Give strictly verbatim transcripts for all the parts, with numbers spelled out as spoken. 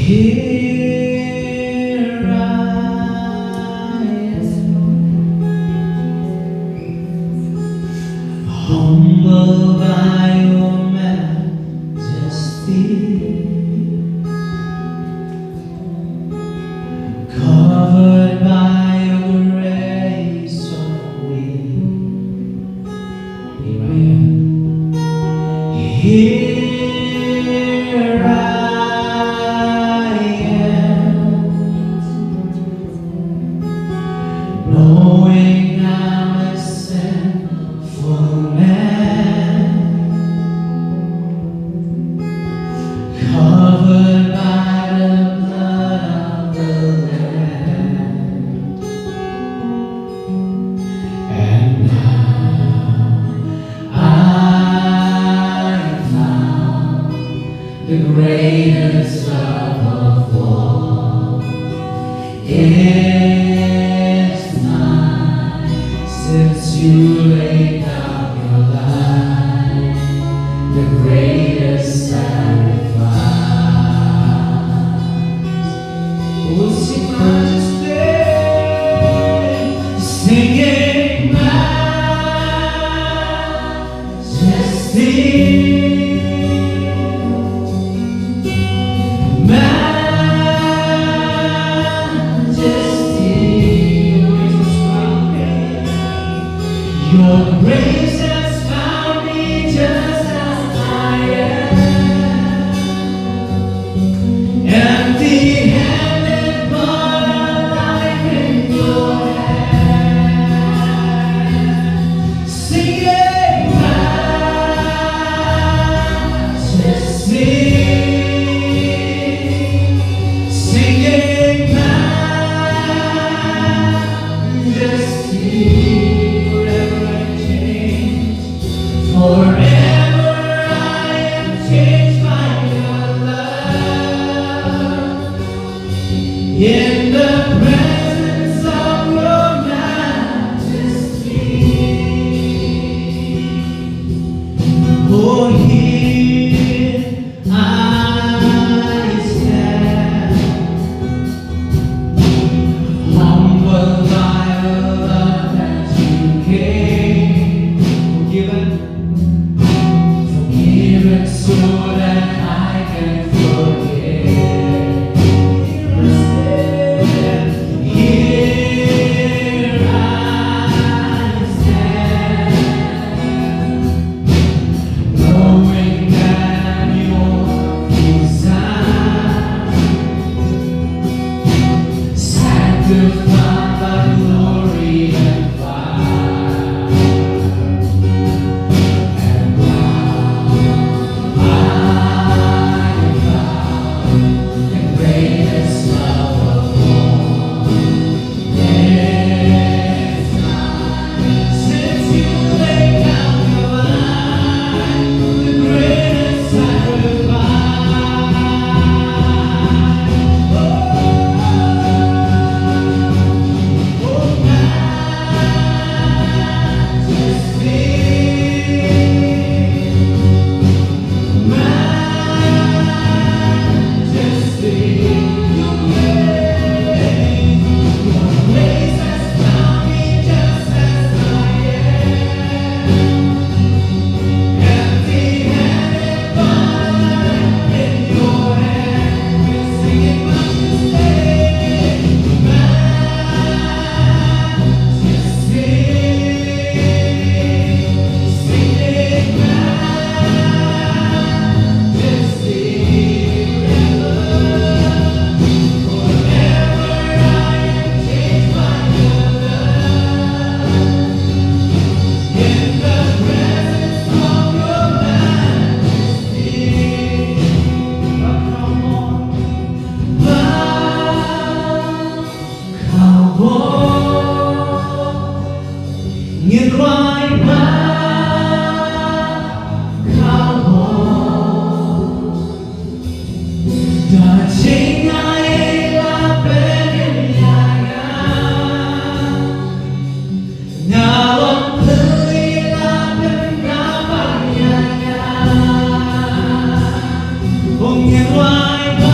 Here I am, humbled by your majesty, covered by your grace, so we Here I am. Here I am, knowing I'm a sinful man, covered by the blood of the Lamb. And now I found the greatest love of all. It's time since you laid down your life, the greatest sacrifice. Oh, sing majesty, singing majesty, majesty. Your grace has found me just as I am. Empty-handed, but alive in your hand. Singing majesty, singing majesty, forever I change. Forever I am changed by your love. In the presence of your majesty. Oh, here I stand, humbled by the love that you gave. Forgiven, forgiven so that I can forgive. Here I stand, here I stand, knowing that your desire sanctified by glory and fire. And now I have found the greatest love of all. Yes, since you laid down your life, the greatest sacrifice. Oh, oh, majesty, majesty, your grace, your grace has found me just as I am. Ngin rwai ba ka bor. Da jingaiei la pynïaid ïa nga. Nga wan pynlong la pynïaid ïa nga. Ong ngin rwai ba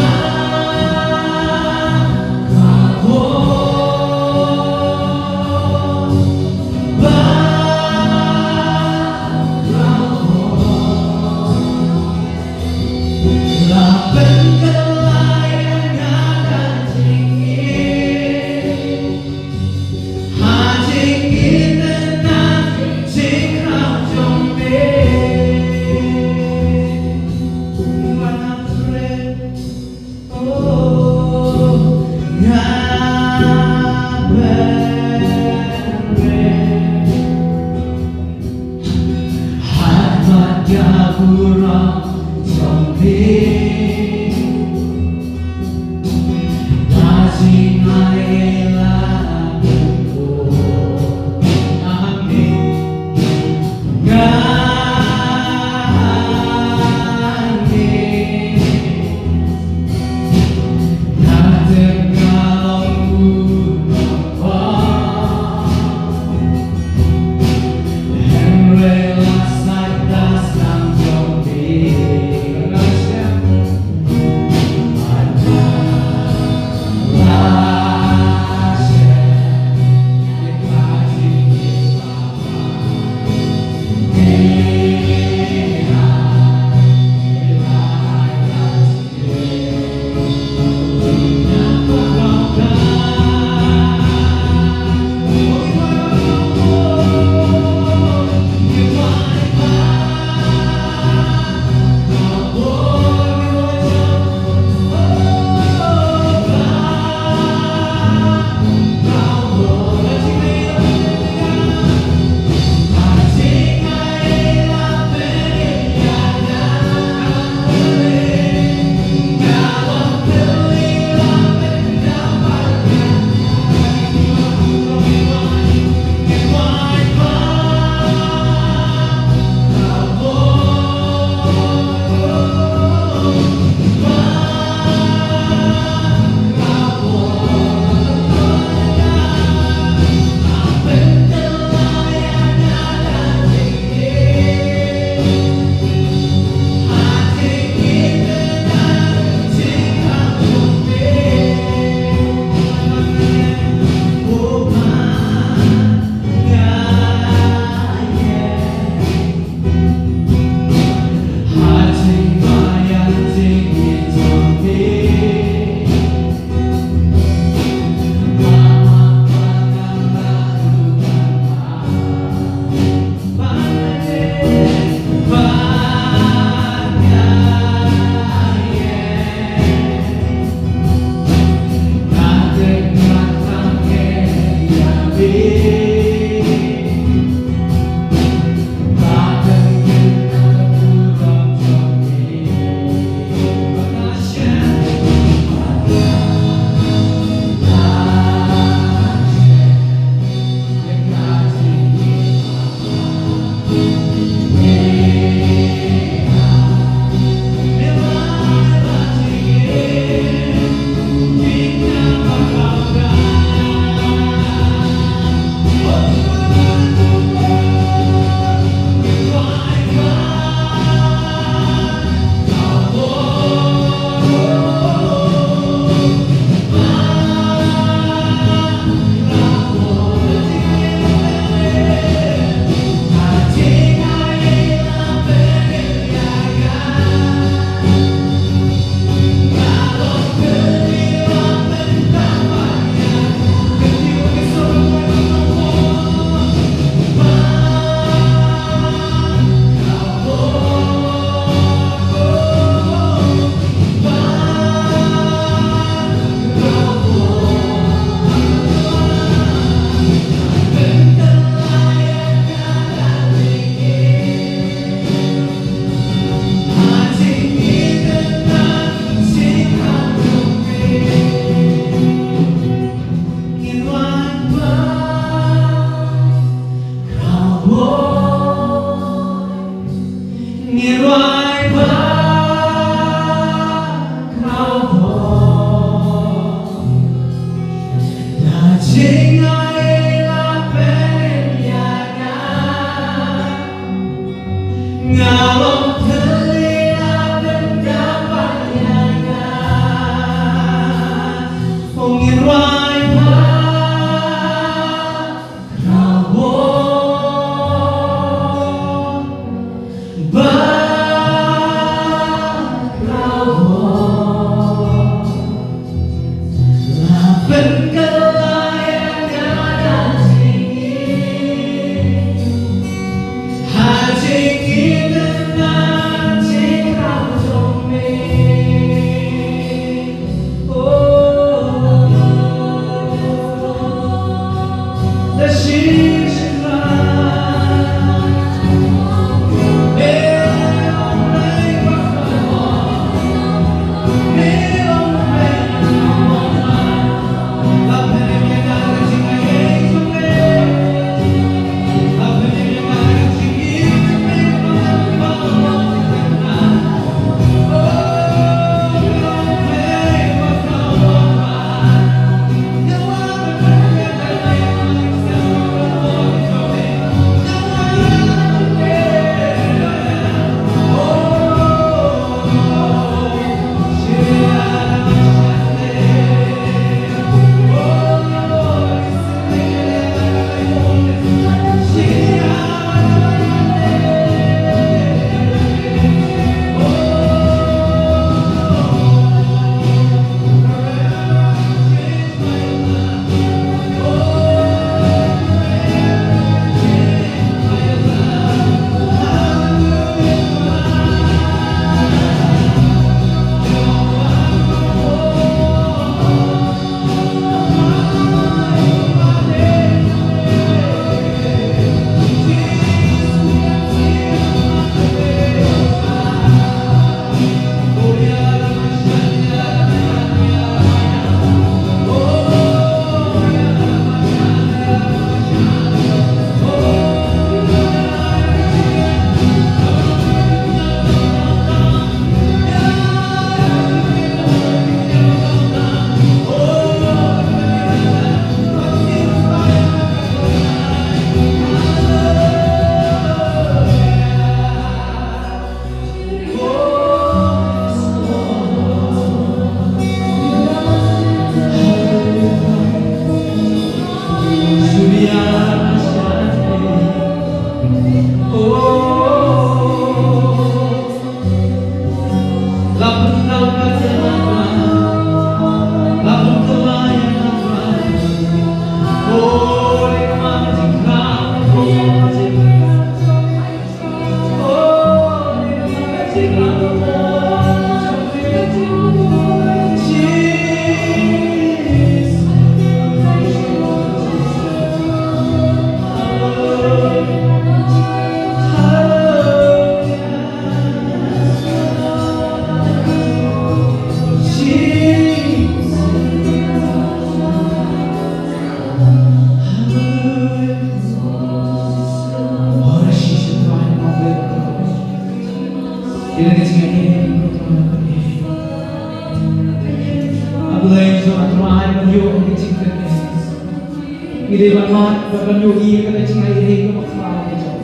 Ban, ban ïohi ïa ka jingaiei kaba khraw ka jong.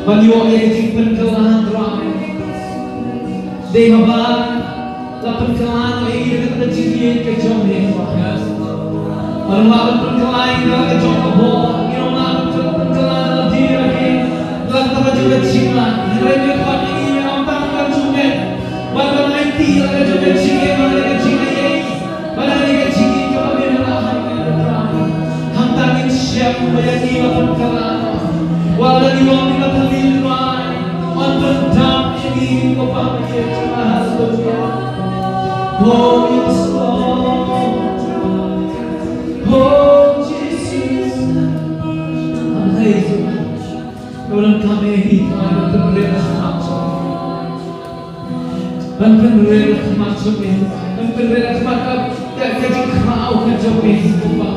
Ban ïohi ïa ka jingpynkylla, Trai. Dei haba la pynkylla ïa ka jingïeit ka jong me, Trai. Ban ym lah ban pynkylla ïa ka jong ka bor, ngim lah ban pynkylla ïa ka jong ka jong ka jingla. Hynrei me khot ïa ngi, ym tang ban jong me. Ban ban aiti ïa ka jong ka jingim, ïa ka jingaiei. Ba la dei ka jingim kaba me la ai ïa ngi, Trai. Hangta ngin shem ba ïa ngi la pynkylla. Wat la ngi long ngi la pynlip, Trai. Wat pyndonkam ïa ngi, ko Kpa, ïa ngi, Trai. Haleluya. Oh, yes, Lord. Oh, Jesus. Haleluya. Donkam ïa ngi, Trai, ban pynrit ha khmat jong me. Ban pynrit ha khmat jong me. Ban pynrit ha khmat ka, ka, ka jingkhraw ka jong me, ko Kpa.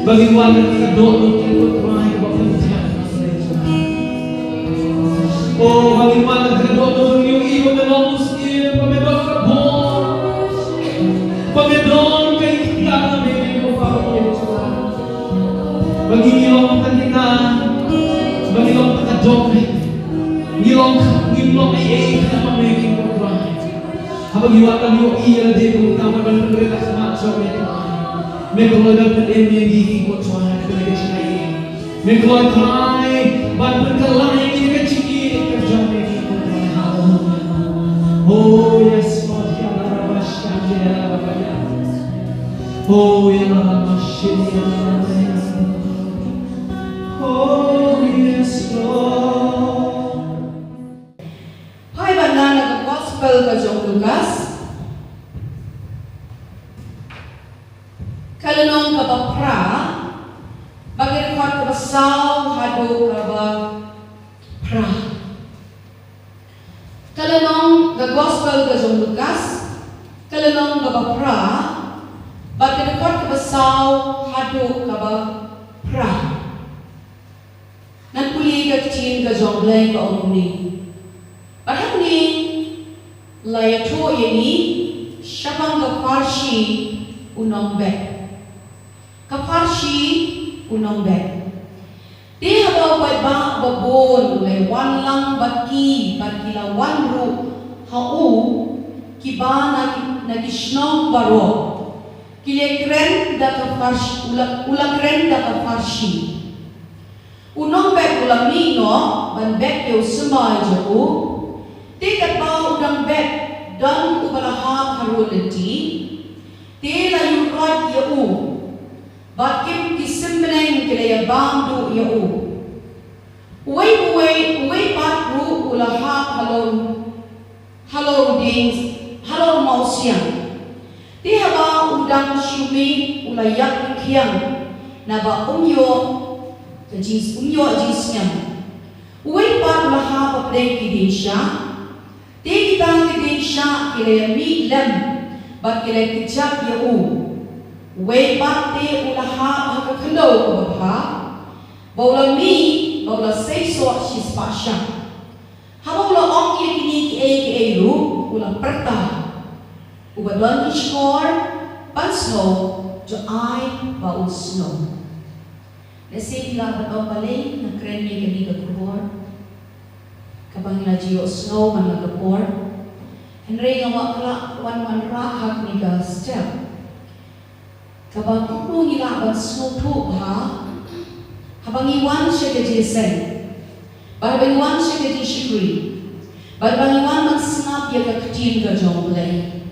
Ba ngin wan da ka dohnud, ko Trai, kaba pynthikna. Oh, ba ngin wan da ka dohnud, ba ngin ïohi ba me long u syiem, ba me don ka bor, ba me don ka iktiar na me, ko Kpa. Ba ngi long tang kita, ba ngi long tang ka dong, ngi long, ngi long ei ei khnang ba me ngi pynroi. Haba ngi wan ban ïohi ïa lade kumta, ban pynrit ha khmat jong me, Trai. Me kloi ban pynim ïa ngi, ko Trai, ha kane ka jingaiei. Me kloi, Trai, ban pynkylla ïa ngi ka jingïeit ka jong me, ko Trai. Haleluya. Oh yes, Lord. Ya Rabba Shande, ya Rabba Ya. Oh, ya Rabba Shande, ya Rabba Ya. Oh, yes, Lord. Phai ban da na ka Gospel ka jong u Lukas. Ka lynnong kaba phra, bad ka dkhot kaba saw haduh kaba phra. Ka lynnong, ka Gospel ka jong u Lukas, ka lynnong kaba phra, bad ka dkhot kaba saw haduh kaba phra. Ngan pule ka ktien ka jong u Blei, ka ong kumne. Bad hangne la ïathuh ïa ngi shaphang ka pharshi u nongbet. Ka pharshi u nongbet. Te haba u paidbah babun u la wan lang bad ki, bad ki la wan ruh ha u, kiba na ki, na ki shnong baroh, ki la kren da ka pharshi, u la, u la kren da ka pharshi. U nongbet u la mih noh ban bet ïa u symbai jong u. Te katba u dang bet, don uba la hap harud lynti. Te la ïuh koit ïa u. Bad kim ki symneng ki la ïa bam duh ïa u. Uwei, uwei, uwei pat ruh u la hap halor, halor u dieng, halor u mawsiang. Te haba u dang shu mih u la ïap rkhiang, naba um ïoh ka jing, um ïoh jingsngiam. Uwei pat u la hap hapdeng ki dieng shah. Te kita ki dieng shah ki la ïa mih lem, bad ki la ïa kjat ïa u. Uwei pat te u la hap ha ka khyndew kaba bha, ba u la mih, ba u la seisoh shispah shah. Haba u la ong ïa kine kiei kiei ruh, u la pyrta, uba don ki shkor ban sngew, to ai ba un sngew. Lehse phi lah ban ong balei nga kren ïa kane ka khubor, kaba ngi la ju ïohsngew man la ka por. Hynrei nga kwah ka lah wan wanrah ha kane ka step, kaba kumno ngi lah ban sngewthuh bha haba ngi wan sha ka jingïaseng, bad haba ngi wan sha ka jingshakri, bad haba ngi wan ban sngap ïa ka ktien ka jong U Blei.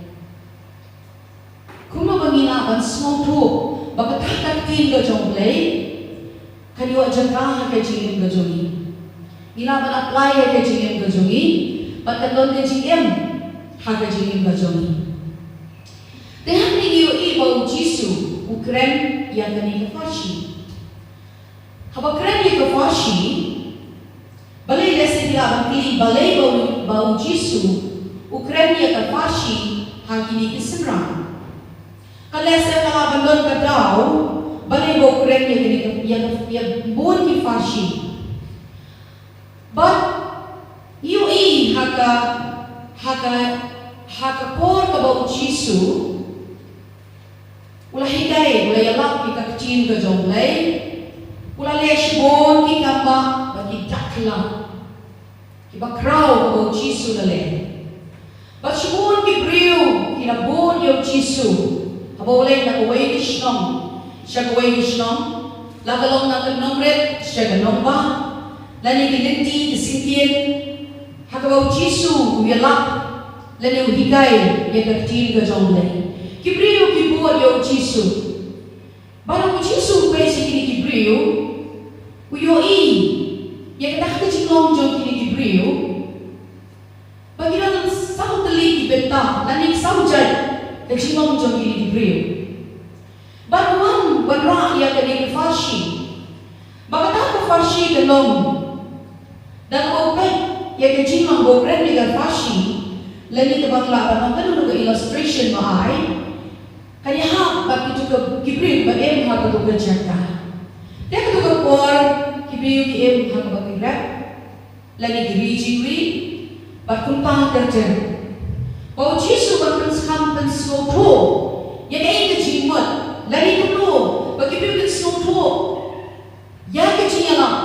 Kumno ba ngi lah ban sngewthuh ba kata ka ktien ka jong U Blei kan ïoh jaka ha ka jingim ka jong ngi. Ngi lah ban apply ha ka jingim ka jong ngi, bad kan don ka jingim ha ka jingim ka jong ngi. Te hangne ngi ïohi ba U Jisu u kren ïa kane ka pharshi. Haba kren ïa ka pharshi, balei, lehse phi lah ban kylli balei ba U, ba U Jisu u kren ïa ka pharshi ha kine ki synran. Ka lehse ka lah ban don ka daw, balei ba u kren ïa kine ki, ïa, ïa bun ki pharshi. Bad ngi ïohi ha ka, ha ka, ha ka por kaba U Jisu U la hikai, u la ïalap ïa ka ktien ka jong U Blei. U la leh shibun ki kambah bad ki dak khlaw kiba khraw kaba u Jisu u la leh. Bad shibun ki briew ki la bud ïa u Jisu haba u leit na kawei ka shnong sha kawei ka shnong, la ka long na ka nongrit sha ka nongbah, lane ki lynti ki syngkien, ha kaba u Jisu u ïalap lane u hikai ïa ka ktien ka jong U Blei. Ki briew ki bud ïa u Jisu. Bad haba u Jisu u peit sha kine ki briew, u ïohi ïa kata ka jinglong jong kine ki briew, ba ki don saw tylli ki bynta lane saw jait ka jinglong jong kine ki briew. Bad u wan wanrah ïa kane ka pharshi. Ba kata ka pharshi ka long, da kaba u peit ïa ka jinglong ba u kren ïa ka pharshi, lane kaba nga lah ban ong kano kano ka illustration ba ai, kan ïahap bad kito ki briew ba im ha kato ka jaka. Te kato ka por ki briew ki im ha kaba ki rep, lane ki ri jingri, bad kumta ter ter. Ba u Jisu u ban pynskhem pynsngewthuh ïa kaei ka jingmut, lane kumno ba ki briew kin sngewthuh ïa ka jingïalap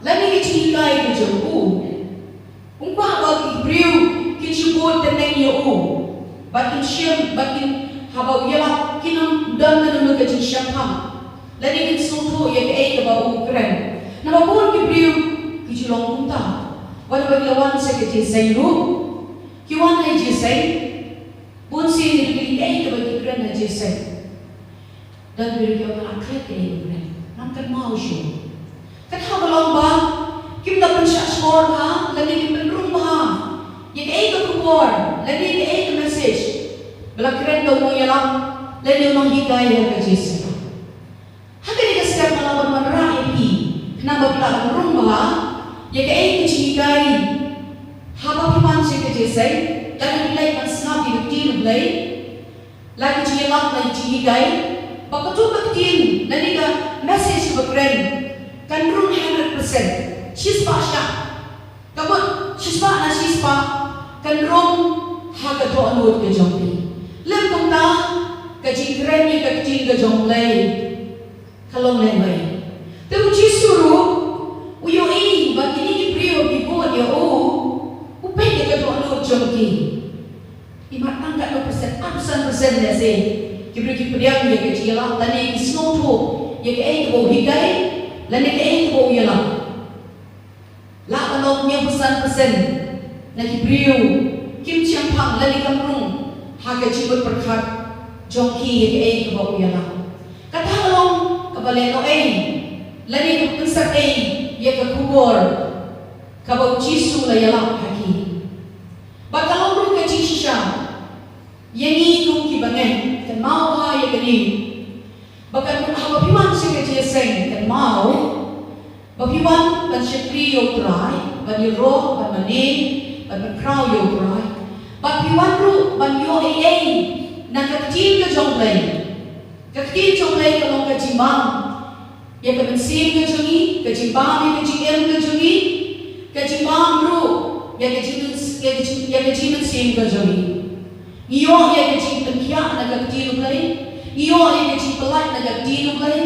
lane ka jinghikai ka jong u. Um kwah ba ki briew kin shu bud tngen ïa u, bad kin shim, bad kin, haba u ïalap, kin ym don kano kano ka jingshemphang lane kin sngewthuh ïa kaei kaba u kren. Namar bun ki briew ki ju long kumta. Wat haba ki la wan sha ka jingïaseng ruh, ki wan ha jingïaseng, bun sien ki ïohi kaei kaba ki kren ha jingïaseng. Don ki briew ki ong, nga la klet kaei kaba u kren, ngam kynmaw shuh. Kata ka long ba kim da pynshah shkor bha lane kim pynrung bha ïa kaei ka khubor lane kaei ka message ba la kren da u nongïalap lane u nonghikai ha ka jingïaseng. Ha kane ka step nga lah ban wanrah ïa phi khnang ba phi lah ban rung bha ïa kaei ka jinghikai haba phi wan sha ka jingïaseng, lane phi leit ban sngap ïa ka ktien U Blei, la ka jingïalap, la ka jinghikai, ba kato ka ktien lane ka message ba kren kan rung hundred percent, shispah shah. Ka mut shispah na shispah kan rung ha ka dohnud ka jong phi. Lym kumta, ka jingkren ïa ka ktien ka jong U Blei ka long lehwei. Te u Jisu ruh u ïohi ba kine ki briew ki bud ïa u, u peit ïa ka dohnud jong ki. Imat tang katno percent, ar percent, percent lehse ki briew ki pdiang ïa ka jingïalap lane ki sngewthuh ïa kaei kaba u hikai lane kaei kaba u ïalap. Lah ban long hynñiewphew san percent na ki briew kim shemphang lane kam rung ha ka jingmut pyrkhat jong ki ïa kaei kaba u ïalap. Kata ka long kaba lehnohei lane kaba pynsep ei ïa ka khubor kaba u Jisu u la ïalap ha ki. Bad ka long ruh ka jingshisha ïa ngi kum ki bangeit. Kynmaw bha ïa kane, ba kan, haba phi wan sha ka jingïaseng, kynmaw ba phi wan ban shakri ïa U Trai, ban ïaroh, ban mane, ban pynkhraw ïa U Trai. Ba phi wan ruh ban ïoh ei ei na ka ktien ka jong U Blei. Ka ktien jong U Blei ka long ka jingbam ïa ka mynsiem ka jong ngi, ka jingbam ïa ka jingim ka jong ngi, ka jingbam ruh ïa ka jing, ïa ka jing, ïa ka jingmynsiem ka jong ngi. Ngi ïoh ïa ka jingpynkhiah na ka ktien U Blei. Ngi ïoh ïa ka jingpyllait na ka ktien U Blei.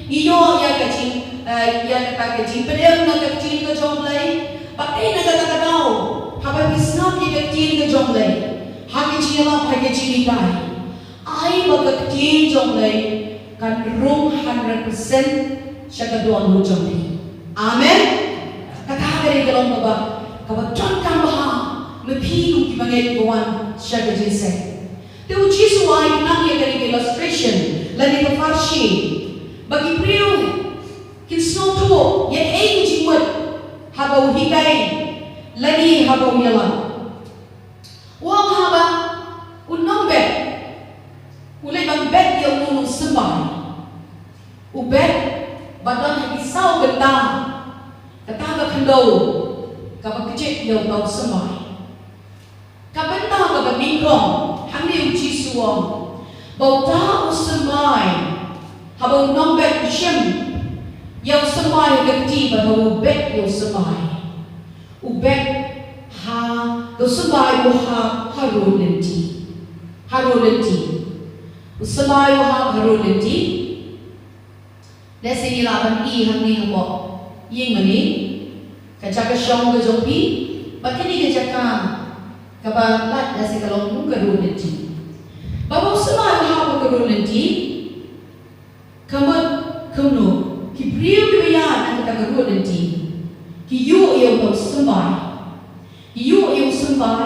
Ngi ïoh ïa ka jing, eh, ïa kata ka jingpynim na ka ktien ka jong U Blei. Bad ei na kata ka daw, haba phi sngap ïa ka ktien ka jong U Blei ha ka jingïalap, ha ka jinghikai, ai ba ka ktien jong U Blei kan rung hundred percent sha ka dohnud jong phi. Amen. Kata ka dei ka long kaba, kaba donkam bha ma phi kum ki bangeit ba wan sha ka jingïaseng. Te u Jisu u ai khnang ïa kane ka illustration lane ka pharshi, ba ki briew kin sngewthuh ïa kaei ka jingmut haba u hikai lane haba u ïalap. U ong haba u nongbet u leit ban bet ïa uno u nongsymbai, u bet ba don ha ki saw bynta kata ka khyndew kaba kjit ïa uta u symbai. Ka bynta kaba nyngkong, hangne u Jisu u ong ba uta u symbai, haba u nongbet u shim ïa u symbai ha ka kti bad haba u bet ïa u symbai, u bet ha, u symbai u hap ha rud lynti. Ha rud lynti. U symbai u hap ha rud lynti. Lehse ngi lah ban i hangne hapoh ïing mane, ka jaka shong ka jong phi, bad kane ka jaka kaba lait lehse ka long kum ka rud lynti. Ba u symbai u hap ha ka rud lynti, ka mut kumno? Ki briew kiba ïaid na kata ka rud lynti ki ïoh ïa uta u symbai. Ki ïoh ïa u symbai.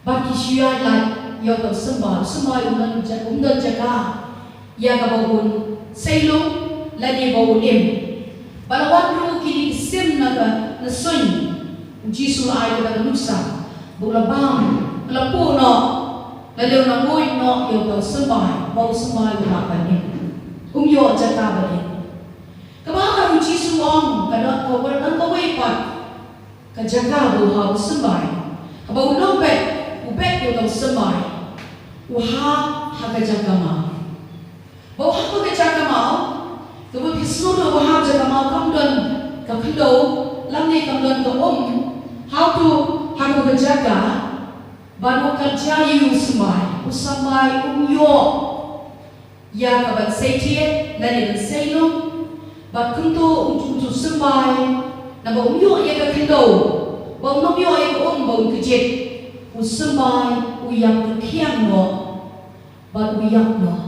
Bad ki shu ïaid lait ïa uta u symbai. U symbai um don ja-, um don jaka ïa kaba un sei lum lane ba un im. Ba la wan ruh kine ki sim na ka, na suiñ. U Jisu la ai kata ka nuksa ba u la bam, u la puh noh, lane u la nguid noh ïa uta u symbai, ba u symbai u lah ban im. Um ïoh jaka ban im. Kaba ha u Jisu u ong, ka don, ka don kawei pat ka jaka ba u hap u symbai. Haba u long bet, u bet ïa uta u symbai, u hap ha ka jaka maw. Ba u hap ha ka jaka maw, kaba phi sngewthuh ba hap jaka maw kam don ka khyndew, lane kam don ka um, hato ha ka jaka, bad u kynjah ïa u symbai, u symbai um ïoh ïa ka ban sei thied, lane ban sei lum. Bad kumta u, u, u symbai, naba um ïoh ïa ka khyndew, ba um ïoh ïa ka um ba un kjit, u symbai u ïap rkhiang noh, bad u ïap noh.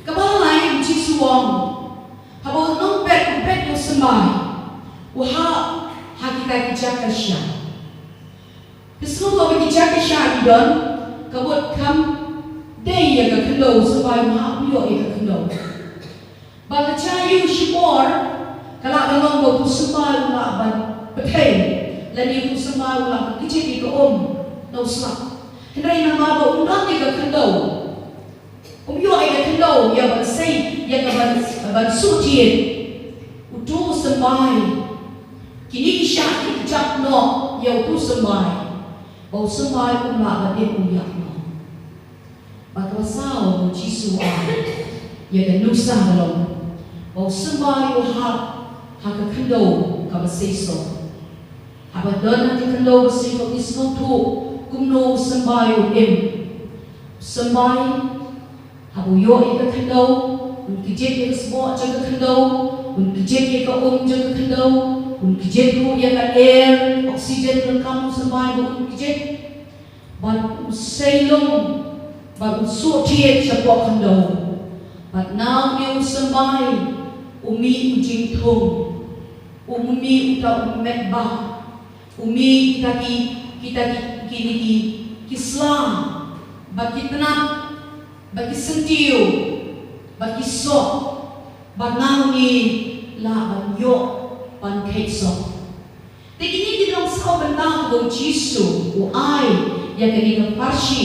Kaba lai u Jisu u ong, haba u nongbet u bet ïa u symbai, u hap ha kita ki jaka sha. Phi sngewthuh ba ki jaka sha ki don, ka mut kam dei ïa ka khyndew, symbai u hap u ïoh ïa ka khyndew. Ba ka jia ïa u shipor, ka lah ban long ba utu u symbai u lah ban pynthei, lane utu u symbai u lah ban kjit ïa ka um na u slap. Hynrei namar ba um don ïa ka khyndew, um ïoh ïa ka khyndew ïa ban sei, ïa ka ban, ban suhthied. Utu u symbai, kine ki shah ki kjat noh ïa utu u symbai, ba u symbai um lah ban im, u ïap noh. Bad kaba saw, u Jisu u ai ïa ka nuksa ka long ba u symbai u hap ha ka khyndew kaba seisoh. Haba don ha ka khyndew kaba seisoh, phi sngewthuh kumno u symbai un im. U symbai, haba u ïoh ïa ka khyndew, un kjit ïa ka sboh jong ka khyndew, un kjit ïa ka um jong ka khyndew, un kjit ruh ïa ka air, oxygen, rukom u symbai ba un kjit. Bad u sei lum, bad u suhthied shapoh khyndew. Bad na une u symbai, u mih u jingthung, u mih uta u metbah, u mih kita ki, kita ki, kine ki, ki sla, bad ki tnat, bad ki syntiew, bad ki soh, bad na une lah ban ïoh ban kheit soh. Te kine ki long saw bynta ba u Jisu u ai ïa kane ka pharshi,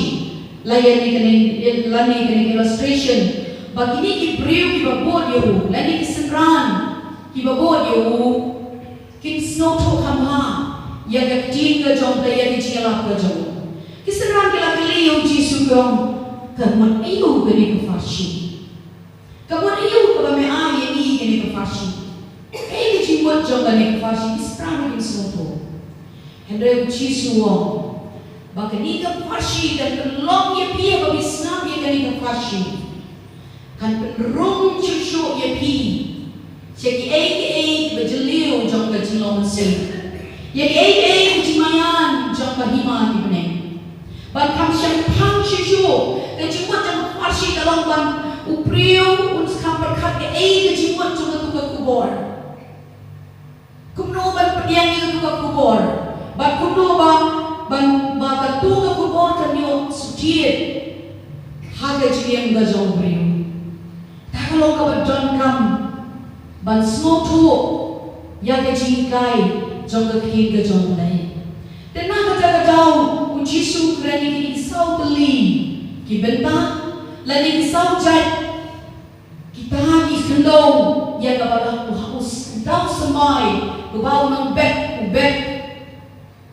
la ïa kane, kane, lane kane ka illustration, ba kine ki briew kiba bud ïa u, lane ki synran kiba bud ïa u, kin sngewthuh kham bha ïa ka ktien ka jong ka, ïa ka jingïalap ka jong u. Ki synran ki la kylli ïa u Jisu, ki ong, ka mut aïu kane ka pharshi? Ka mut aïu kaba me ai ïa ngi kane ka pharshi? Kaei ka jingmut jong kane ka pharshi? Ki synran kim sngewthuh. Hynrei u Jisu u ong ba kane ka pharshi kan pynlong ïa phi, haba phi sngap ïa kane ka pharshi, kan pynrung shuh shuh ïa phi sha kiei kiei kiba jylliew jong ka jinglong mynsiem, ïa kiei kiei ki jingmaïan jong ka hima ki bneng. Ban kham shemphang shuh shuh ka jingmut jong ka pharshi ka long ban u briew un sa kham pyrkhat kaei ka jingmut jong katu ka khubor. Kumno ban pdiang ïa katu ka khubor? Bad kumno ba, ban, ba katu ka khubor kan ïoh suhthied ha ka jingim ka jong u briew? Kata ka long kaba donkam ban sngewthuh ïa ka jinghikai jong ka ktien ka jong U Blei. Te na kata ka daw u Jisu u kren ïa kine ki saw tylli ki bynta, lane ki saw jait kita ki khyndew, ïa kaba la u ha-, u s-, uta u symbai, uba u nongbet u bet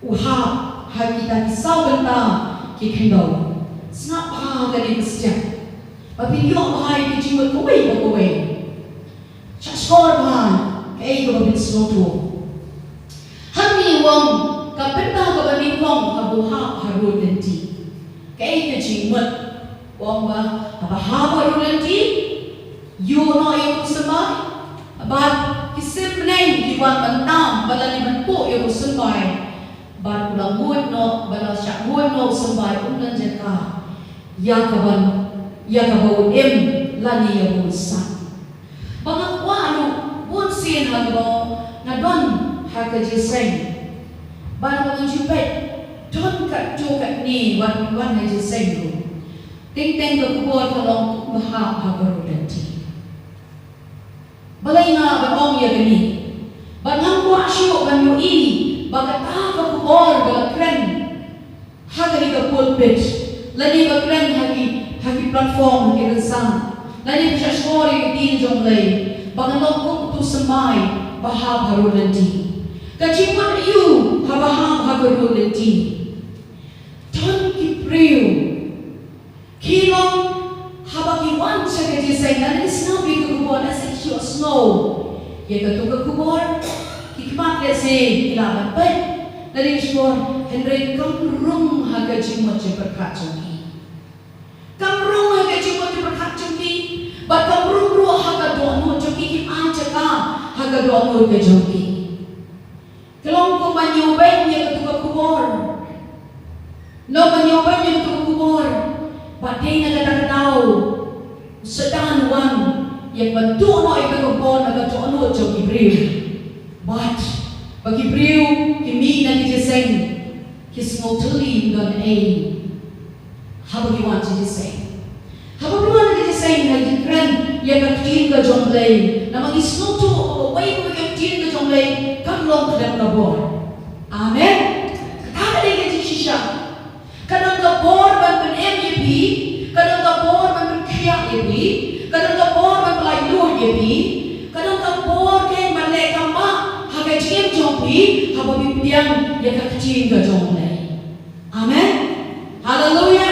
u hap ha kita ki saw bynta ki khyndew. Sngap bha kane ka step, ba phin ïoh bha ïa ka jingmut kawei pa kawei. Shah shkor bha kaei kaba phin sngewthuh. Hangne u ong ka bynta kaba nyngkong kaba u hap ha rud lynti. Kaei ka jingmut? Ong ba, haba hap ha u lynti, ïoh noh ïa u symbai, bad ki sim bneng ki wan ban tam, bad lane ban buh ïa u symbai, bad u la nguid noh, bad la shah nguid noh u symbai, un nang jaka ïa ka ban, ïa kaba un im, lane ïa u san. Ba nga kwah ruh, bun sien ha kaba nga don ha ka jingïaseng. Ba nga ju peit, don katto katne, wan, wan ha jingïaseng ruh. Teng teng ka khubor ka long kumba hap ha ka rud lynti. Balei nga ban ong ïa kane? Ba ngam kwah shuh ban ïohi ba kata ka khubor ba la kren ha kane ka pulpit, lane ba kren ha ki, ha ki platform, ha ki rynsan, lane ba shah shkor ïa ka ktien jong U Blei, ba kan long kum utu u symbai ba hap ha rud lynti. Ka jingmut aïu haba hap ha ka rud lynti? Don ki briew ki long, haba ki wan sha ka jingïaseng, lane ki sngap ïa ka khubor, lehse ki ïohsngew ïa katu ka khubor, ki khmat lehse ki lah ban peit, lane ki shkor, hynrei kam rung ha ka jingmut jingpyrkhat jong ki. Kam rung ha ka jingmut jingpyrkhat jong ki, bad kam rung ruh ha ka dohnud jong ki, kim ai jaka ha ka dohnud ka jong ki. Ka long kumba ïoh beiñ ïa katu ka khubor. Long kumba ïoh beiñ ïa katu ka khubor. Bad dei na kata ka daw, u Soitan u wan ïa ka ban tuh noh ïa katu ka khubor na ka dohnud jong ki briew. Bad ba ki briew ki mih na ka jingïaseng, ki sngew thylli ym don ei. Haba ki wan sha jingïaseng. Haba ki wan sha jingïaseng, ha ki kren ïa ka ktien ka jong U Blei, namar ki sngewthuh ba kawei ka ktien ka jong U Blei kam long khlem ka bor. Amen. Kata ka dei ka jingshisha. Ka don ka bor ban pynim ïa phi, ka don ka bor ban pynkhiah ïa phi, ka don ka bor ban pyllait luid ïa phi, ka don ka bor keiñ ban leh kam bha ha ka jingim jong phi, haba phi pdiang ïa ka ktien ka jong U Blei. Amen. Haleluia.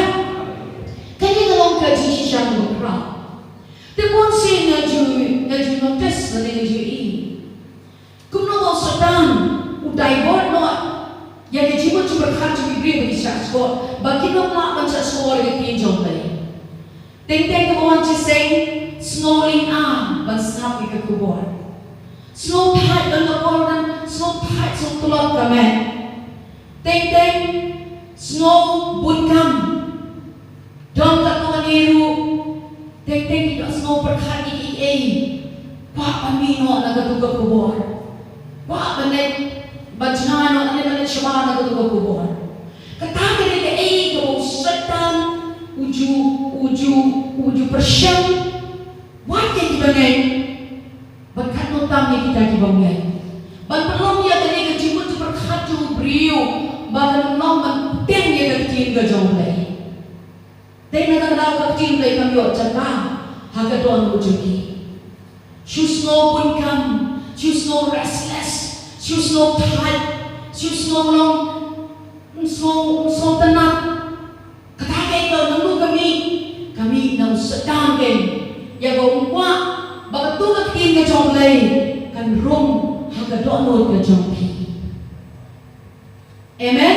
Kane ka long ka jingshisha kaba khraw. Te bun sien nga ju, nga ju notice lane nga ju ïohi kumno ba u Soitan u divert noh ïa ka jingmut jingpyrkhat jong ki briew ba ki shah shkor, ba kin ym lah ban shah shkor ïa ka ktien jong U Blei. Teng teng kaba wan sha jingïaseng, sngew lynga ban sngap ïa ka khubor. Sngew thait, don ka por ba sngew thait, sngew tlot ka met. Teng teng sngew bun kam. Don katto katne ruh, teng teng ki dang sngew pyrkhat ïa kiei kiei. Kwah ban mih noh na katu ka khubor. Kwah ban leit, ban jngai noh, lane ban leit shabar na katu ka khubor. Kata ka dei kaei kaba u Soitan u ju, u ju, u ju pyrshang wat ïa kiba ngeit. Bad katno tam ïa kita kiba ngeit. Ban pynlong ïa kane ka jingmut jingpyrkhat jong u briew ba kan ym long ban pdiang ïa ka ktien ka jong U Blei. Dei na kata ka daw ka ktien U Blei kam ïoh jaka ha ka dohnud jong ki. Shu sngew bun kam, shu sngew restless, shu sngew thait, shu sngew long, sngew, sngew tynnat. Kata ka ïa ka, naduh ka mih, ka mih na u Soitan keiñ. Ïa ka um kwah ba katu ka ktien ka jong U Blei kan rung ha ka dohnud ka jong phi. Amen.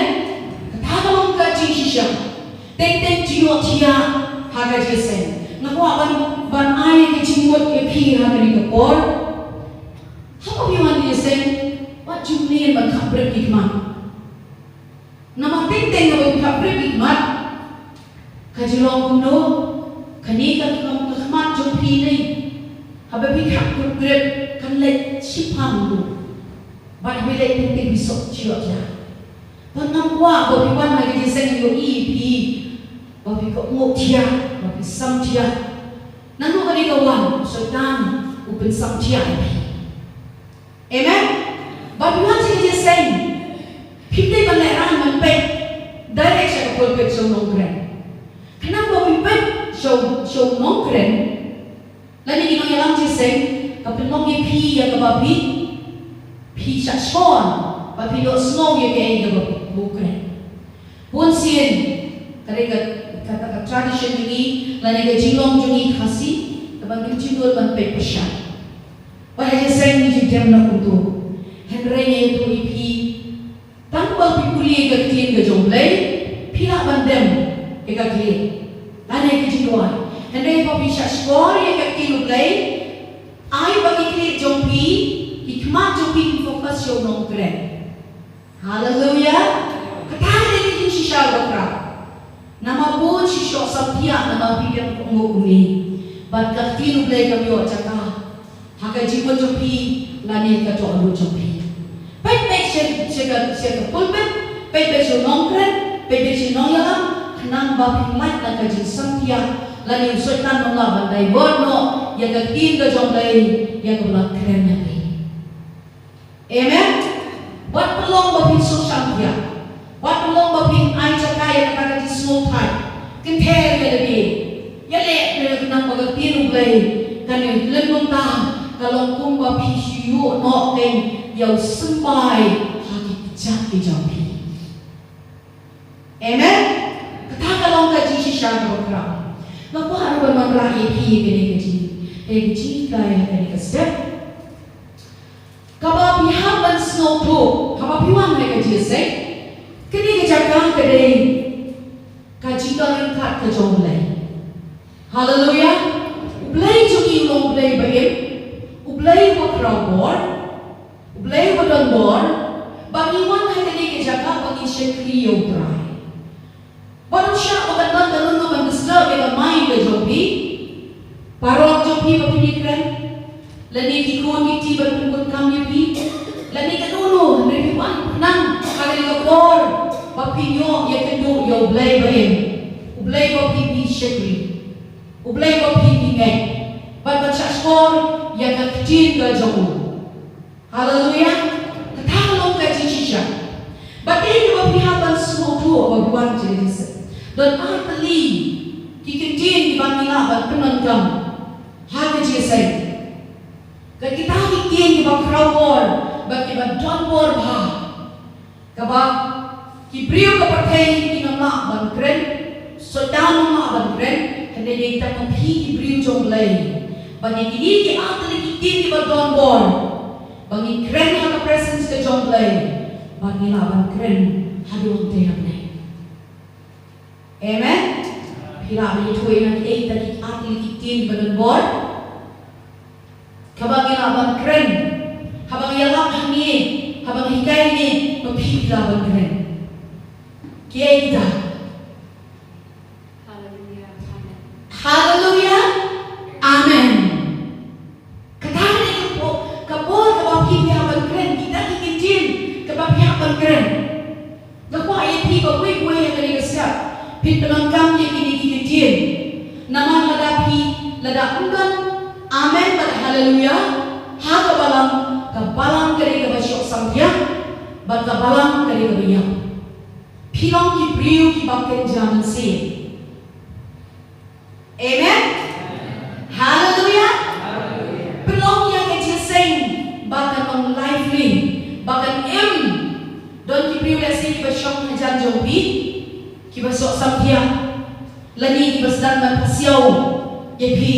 Kata ka long ka jingshisha. Teng teng jingïohthiah ha ka jingïaseng. Nga kwah ban, ban ai ka jingmut ïa phi ha kane ka por. Haba phi wan ïaseng, wat ju mih ban khapbrip ki khmat. Namar teng teng haba phi khapbrip ki khmat, ka jinglong kumno, kane ka long ka khmat jong phi ne. Haba phi khapbrip kan leit shiphang kumno. Bad haba leit teng teng phi sngewthuh ïa. Bad ngam kwah ba phi wan ha ka jingïaseng ïohi phi ba phi kohnguh thiah, ba phi samthiah. Naduh kane ka wan, Soitan u pynsamthiah ïa phi. Amen. Bad wan sha ka jingïaseng, phim dei ban lehrain ban peit direct sha ka pulpit sha u nongkren. Khnang ba phim peit sha u, sha u nongkren, lane ki nongïalam jingïaseng, ka pynlong ïa phi ïa kaba phi, phi shah shkor, ba phi ïohsngew ïa kaei kaba u kren. Bun sien, ka dei ka, ka, ka, ka tradition jong ngi, lane ka jinglong jong ngi Khasi, kaba ngim ju dur ban peit pyrshah. Bad ha jingïaseng ngi ju dem na kumto. Hynrei nga ïathuh ïa phi, tang ba phi pule ïa ka ktien ka jong U Blei, phi lah ban dem ïa ka khlieh. Lane ka jingdon shah shkor ïa ka ktien U Blei, ai ba ki khlieh jong phi, ki khmat jong phi ki focus sha u nongkren. Haleluya. Kata ka dei ka jingshisha bakhraw. Namar bun shisha u samthiah namar phi dang kohnguh kumne. Bad ka ktien U Blei kam ïoh jaka ha ka jingmut jong phi lane ka dohnud jong phi. Peit beit sha, sha ka, sha ka pulpit, peit beit sha u nongkren, peit beit sha u nongïalam, khnang ba phin lait na ka jingsamthiah lane u Soitan un lah ban divert noh ïa ka ktien ka jong U Blei ïa kaba la kren ïa phi. Amen. Wat pynlong ba phin suk samthiah. Wat pynlong ba phin ai jaka ïa kata ka jingsngewthait. Kynther ïa lade. Ïaleh ïa kane, namar ba ka ktien U Blei kan ïa lyngngoh ta ka long kumba phi shu ïoh noh kein ïa u symbai ha ki kjat ki jong phi. Amen. Kata ka long ka jingshisha kaba khraw. Nga kwah ruh ban wanrah ïa phi ïa kane ka jing, ïa ka jinghikai ha kane ka step. Kaba phi hap ban sngewthuh haba phi wan ha ka jingïaseng, kane ka jaka ka dei ka jingdon ryngkat ka jong U Blei. Haleluya. U Blei jong ngi u long U Blei ba im, U Blei uba khraw bor, U Blei uba don bor, ba ngi wan ha kane ka jaka ba ngin shakri ïa U Trai. Wat ym shah ba kan don ka lyngngoh ban disturb ïa ka mind ka jong phi. Paralok jong phi ba phin ïakren, lane ki khun ki kti ban pynbun kam ïa phi, lane kano kano, hynrei phi wan khnang ha kane ka por ba phin ïoh ïakynduh ïa U Blei ba im, U Blei ba phin ïa shakri, U Blei ba phin ïa ngeit, bad ban shah shkor ïa ka ktien ka jong u. Haleluya. Kata ka long ka jingshisha. Bad dei kaba phi hap ban sngewthuh ba phi wan ha ka jingïaseng, don ar tylli ki kyntien kiba ngi lah ban pyndonkam ha ka jingïaseng. Ka kita ki ktien kiba khraw bor bad kiba don bor bha, kaba ki briew ka pyrthei kin ym lah ban kren, Soitan um lah ban kren, hynrei dei tang ma phi ki briew jong U Blei. Bad ïa kine ki ar tylli ki ktien kiba don bor ba ngi kren ha ka presence ka jong U Blei, ba ngi lah ban kren haduh hangtei hapdeng. Amen. Phi lah ban ïathuh ïa nga kiei kita ki ar tylli ki ktien ba don bor? Kaba ngi lah ban kren haba ngi ïalap hangne, haba ngi hikai hangne, ma phi phi lah ban kren. Kiei kita? Haleluya. Amen. Haleluya. Amen. Kata ka dei ka por, ka por kaba phi phi hap ban kren, kita ki kyntien kaba phi hap ban kren. Nga kwah ïa phi ba wei wei ha kane ka step phin pyndonkam ïa kine ki kyntien. Namar lada phi, lada ym don amen bad haleluya ha ka balang, ka balang ka dei kaba shoh samthiah bad ka balang ka dei kaba ïap. Phi long ki briew kiba kynja mynsiem. Amen. Haleluya. Pynlong ïa ka jingïaseng ba kan long lively, ba kan im. Don ki briew lehse kiba shong hajan jong phi, kiba shoh samthiah, lane kiba sdang ban pasiaw ïa phi.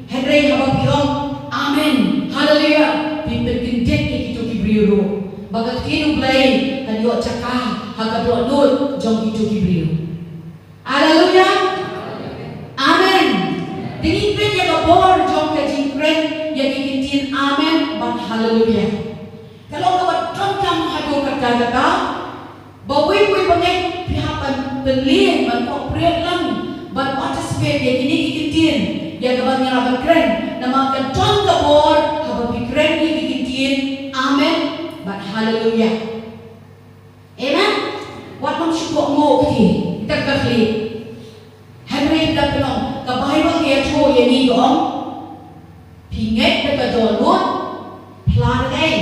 Hynrei haba phi ong amen, haleluya, phi pynkyndit ïa kito ki briew ruh ba ka ktien U Blei kan ïoh jaka ha ka dohnud jong kito ki briew. Haleluya. Amen. Te ngin peit ïa ka bor jong ka jingkren ïa ki kyntien amen bad haleluya. Ka long kaba donkam haduh katta katta. Ba wei wei ba ngeit phi hap ban pynlong, ban cooperate lang, ban participate ïa kine ki kyntien, ïa kaba ngi lah ban kren. Namar ka don ka bor haba phi kren ïa ki kyntien amen bad haleluya. Amen. Wat nym shu kohnguh kti, kita ka khlieh. Hynrei da pynlong ka Baibl ka ïathuh ïa ngi ka ong, phi ngeit da ka dohnud, phla da kaei?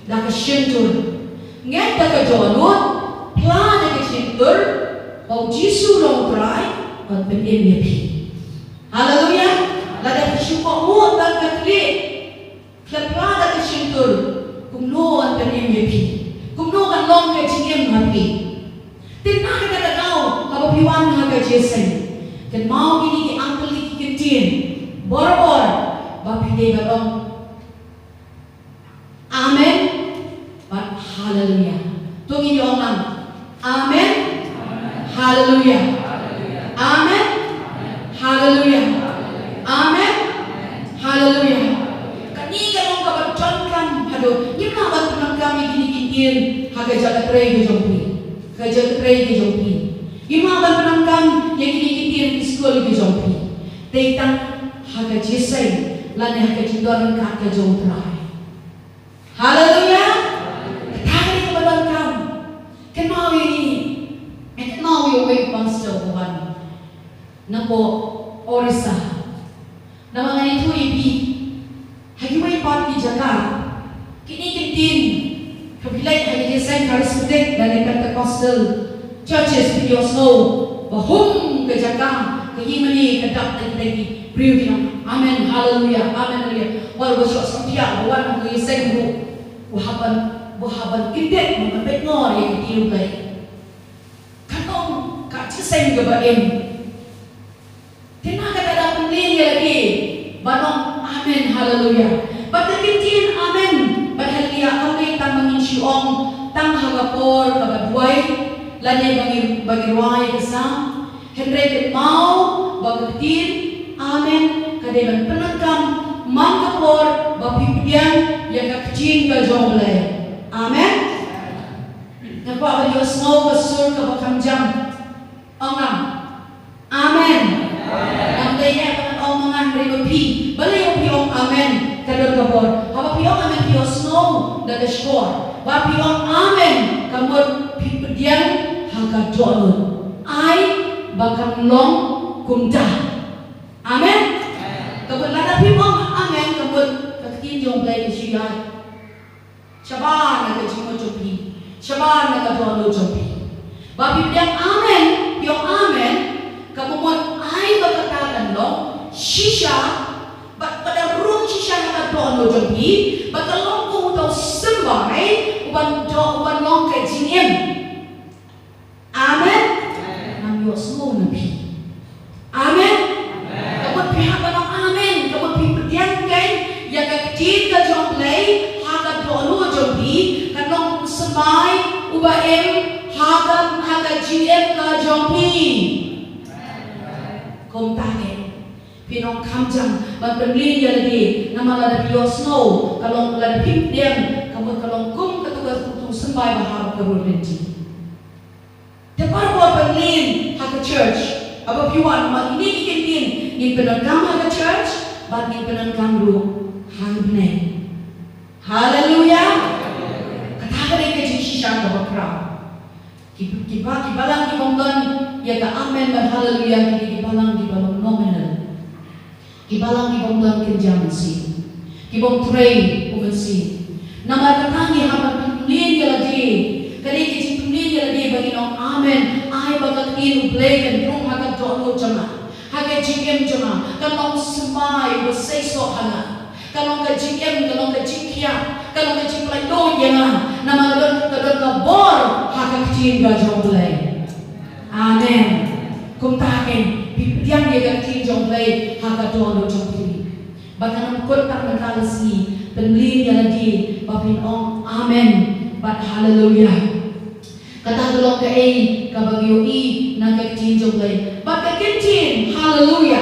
Da ka shyntur. Ngeit da ka dohnud, phla da ka shyntur ba U Jisu u long U Trai, un pynim ïa phi. Haleluya. Lada phi shu kohnguh tang ka khlieh, khlem phla da ka shyntur, kumno un pynim ïa phi? Kumno kan long ka jingim ha phi? Te na kata ka daw haba phi wan ha ka jingïaseng, kynmaw kine ki ar tylli ki kyntien barabor ba phi dei ban ong amen bad haleluya. To ngin ïa ong lang, amen, haleluya. Amen, haleluya. Ha ka jaka trei ka jong phi. Ka jaka trei ka jong phi. Ngim hap ban pyndonkam ïa kine ki ktien ki skul ki jong phi. Tei tang ha ka jingïaseng lane ha ka jingdon ryngkat ka jong U Trai. Haleluya. Kata ka dei kaba donkam. Kynmaw ïa ngi. Kynmaw ïa uwei u pastor uba wan na pdeng Orissa. Namar nga ïathuh ïa phi, ha kiwei pat ki jaka, kine ki ktien, ha ki leit ha ki jingïaseng Charismatic lane Pentecostal churches, phi ïohsngew ba hum ka jaka, ka ïing mane ka dap da kita ki briew ki ong, "Amen, haleluya, amen, haleluya." Wat ba shoh sngewthuh ba wan ha ka jingïaseng ruh, u hap ban, u hap ban kyndit, u hap ban peit ngor ïa ka ktien U Blei. Katno ka jingïaseng kaba im. Te na kata da pynlong ïa lade ban ong amen, haleluya. Bad ka ktien amen bad haleluya kam dei tang ba ngin shu ong tang ha ka por kaba duwai lane ba ngi, ba ngi rwai ka Salm. Hynrei kynmaw ba ka ktien amen ka dei ban pyndonkam man ka por ba phi pdiang ïa ka ktien ka jong U Blei. Amen. Nga kwah ban ïohsngew ka sur kaba kham jam. Ong lang. Amen. Ngam dei ïa ban ong ma nga hynrei ma phi. Balei ba phi ong amen? Ka don ka bor. Haba phi ong amen phi ïohsngew da ka shkor. Ba phi ong amen ka mut phi pdiang ha ka dohnud. Ai ba kan long kumta. Amen. Ka mut lada phi ong amen ka mut ka ktien jong U Blei ka shu ïaid shabar na ka jingmut jong phi, shabar na ka dohnud jong phi. Ba phi pdiang amen, phi ong amen, ka mut ai ba kata kan long shisha, bad ka da rung shisha na ka dohnud jong phi, bad ka long kum uta u symbai uban doh, uban long ka jingim. Amen. Ngam ïohsngew na phi. Amen. Ka mut phi hap ban ong amen, ka mut phi pdiang kein ïa ka ktien ka jong U Blei ha ka dohnud jong phi, kan long u symbai uba im ha ka, ha ka jingim ka jong phi. Kumta kein. Phin ong kham jam ban pynlong ïa lade, namar lada phi ïohsngew, ka long lada phi pdiang, ka mut ka long kum katu ka, utu u symbai ba hap ka rul lynti. Te baroh ban pynlong ha ka church. Haba phi wan, ma kine ki ktien ngin pyndonkam ha ka church, bad ngin pyndonkam ruh ha ka bneng. Haleluya. Kata ka dei ka jingshisha kaba khraw. Ki, ki ba, ki balang ki bym don ïa ka amen bad haleluya, ki dei ki balang kiba long nominal. Ki balang ki bym don kynja mynsiem. Ki bym trei u mynsiem. Namar kata ngi hap ban pynlong ïa lade. Ka dei ka jingpynlong ïa lade ba ngin ong amen. Ai ba ka ktien U Blei kan rung ha ka dohnud jong nga, ha ka jingim jong nga. Kan long u symbai uba seisoh ha nga. Kan long ka jingim, kan long ka jingkhiah, kan long ka jingpynlong ïa nga. Namar ka don, ka don ka bor ha ka ktien ka jong U Blei. Amen. Kumta kein, phi pdiang ïa ka ktien jong U Blei ha ka dohnud jong phi. Bad kan ym kut tang mynta la sngi, pynlong ïa lade ba phin ong amen bad haleluya. Kata ka long kaei kaba ngi ïohi na ka ktien jong U Blei. Bad ka ktien haleluya.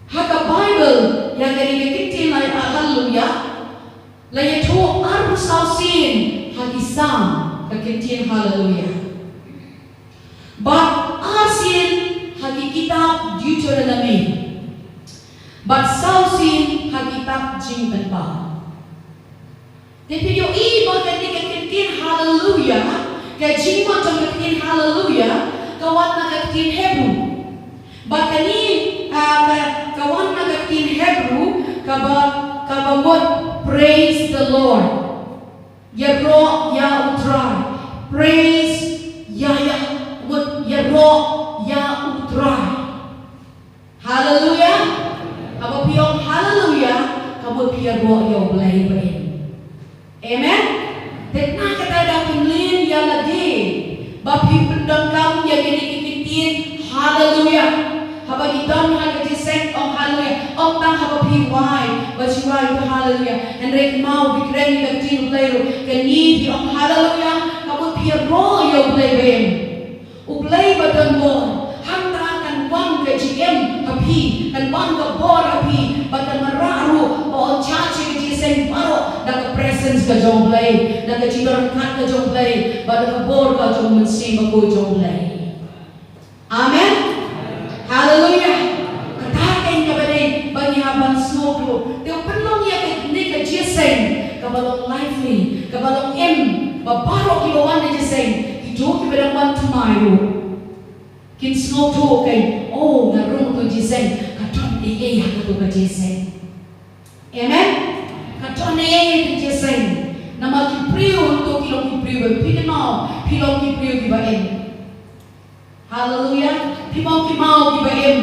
Ha ka Baibl, ïa kane ka ktien la, ah, haleluya la ïathuh arphew saw sien ha ki Salm, ka ktien haleluya. Bad ar sien ha ki kitab Deuteronomy. Bad saw sien ha kitab Jingpynpaw. Te phi ïohi ba kane ka ktien haleluya, ka jingmut jong ka ktien haleluya, ka wan na ka ktien Hebru. Bad kane, ah, ka, ka wan na ka ktien Hebru, kaba, kaba mut praise the Lord. Ïaroh ïa U Trai. Praise, ïa, ïa, mut ïaroh ïa U Trai. Haleluya. Haba phi ong haleluya, ka mut phi ïaroh ïa U Blei ba im. Amen. Te na kata da pynlong ïa lade ba phi pyndonkam ïa kine ki ktien haleluya. Haba ngi don ha ka jingïaseng ong haleluya, ym tang haba phi wai ba shu wai to haleluya. Hynrei kynmaw ba phi kren ïa ka ktien U Blei ruh, kane phi ong haleluya, ka mut phi ïaroh ïa U Blei ba im. U Blei ba don bor, hangta kan wan ka jingim ha phi, kan wan ka bor ha phi, bad kan wanrah ruh ba un charge ïa ka jingïaseng baroh da ka presence ka jong Blei, na ka jingdonkam ka jong Blei, bad na ka bor ka jong u Mynsiem Bakhuid jong Blei. Amen. Haleluia. Kata ka dei kaba dei ba ngi hap ban sngewthuh. Te u pynlong ïa kane ka jingïaseng kaba long lively, kaba long im, ba baroh kiba wan ha jingïaseng, kito kiba dang wan thymmai ruh, kin sngewthuh, okay, oh, nga rung ha ka jingïaseng, ka don ei ei ha kato ka jingïaseng. Amen. Ka don ei ei ha ka jingïaseng. Namar ki briew hangto ki long ki briew ba phi kynmaw, phi long ki briew kiba im. Haleluia. Phi long ki maw kiba im.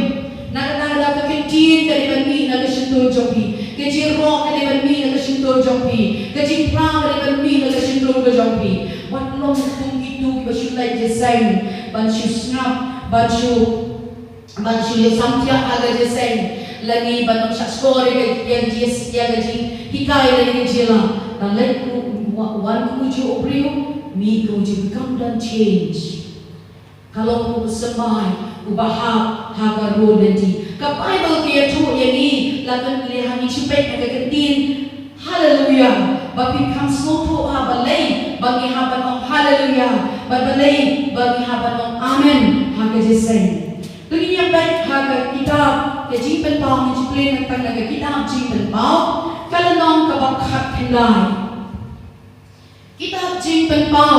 Na kata ka daw ka ktien ka dei ban mih na ka shyntur jong phi. Ka jingïaroh ka dei ban mih na ka shyntur jong phi. Ka jingphla ka dei ban mih na ka shyntur ka jong phi. Wat long kum kito kiba shu leit jingïaseng, ban shu sngap, ban shu, ban shu ïa samthiah ha ka jingïaseng, lane ban ym shah sngor ïa ka, ïa ka jingïas-, ïa ka jinghikai lane ka jingïalang. Tang leit kum u, wa-, wan kum ujuh u briew, mih kum ujuh, become, don't change. Ka long u symbai uba hap ha ka rud lynti. Ka Baibl ka ïathuh ïa ngi, la ka leh ha ngi shu peit ha ka ktien Haleluia. Ba phin kham sngewthuh ha balei ba ngi hap ban ong haleluia, bad balei ba ngi hap ban ong amen ha ka jingïaseng. To ngin ïa peit ha ka kitab ka Jingpynpaw, ngin shu pule tang na ka kitab Jingpynpaw, ka lynnong kaba khatkhyndai. Kitab Jingpynpaw,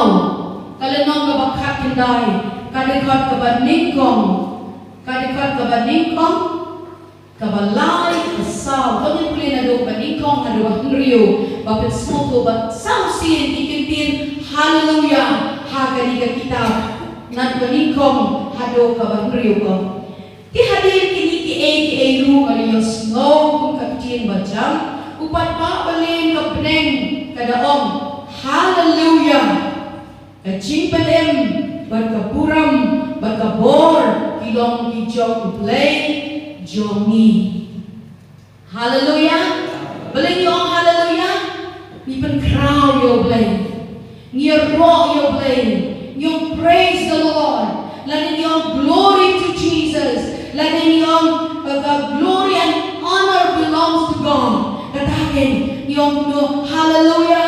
ka lynnong kaba khatkhyndai, ka dkhot kaba nyngkong, ka dkhot kaba nyngkong, kaba lai, kaba saw. To ngin pule naduh kaba nyngkong haduh kaba hynriew, ba phin sngewthuh ba saw sien ki kyntien haleluia ha kane ka kitab, naduh kaba nyngkong haduh kaba hynriew, ka ong: Te hadien kine kiei kiei ruh, nga la ïohsngew kum ka ktien bajam, u paidbah ba lyngkot ka bneng ka da ong: Haleluia! Ka jingpynim bad ka burom bad ka bor ki long ki jong U Blei jong ngi. Haleluia. Balei ngi ong haleluia? Ngi pynkhraw ïa U Blei. Ngi ïaroh ïa U Blei. Ngi ong praise the Lord. Lane ngi ong glory to Jesus. Lane ngi ong, uh, uh, glory and honor belongs to God. Kata ka dei, ngi ong kumno, haleluia.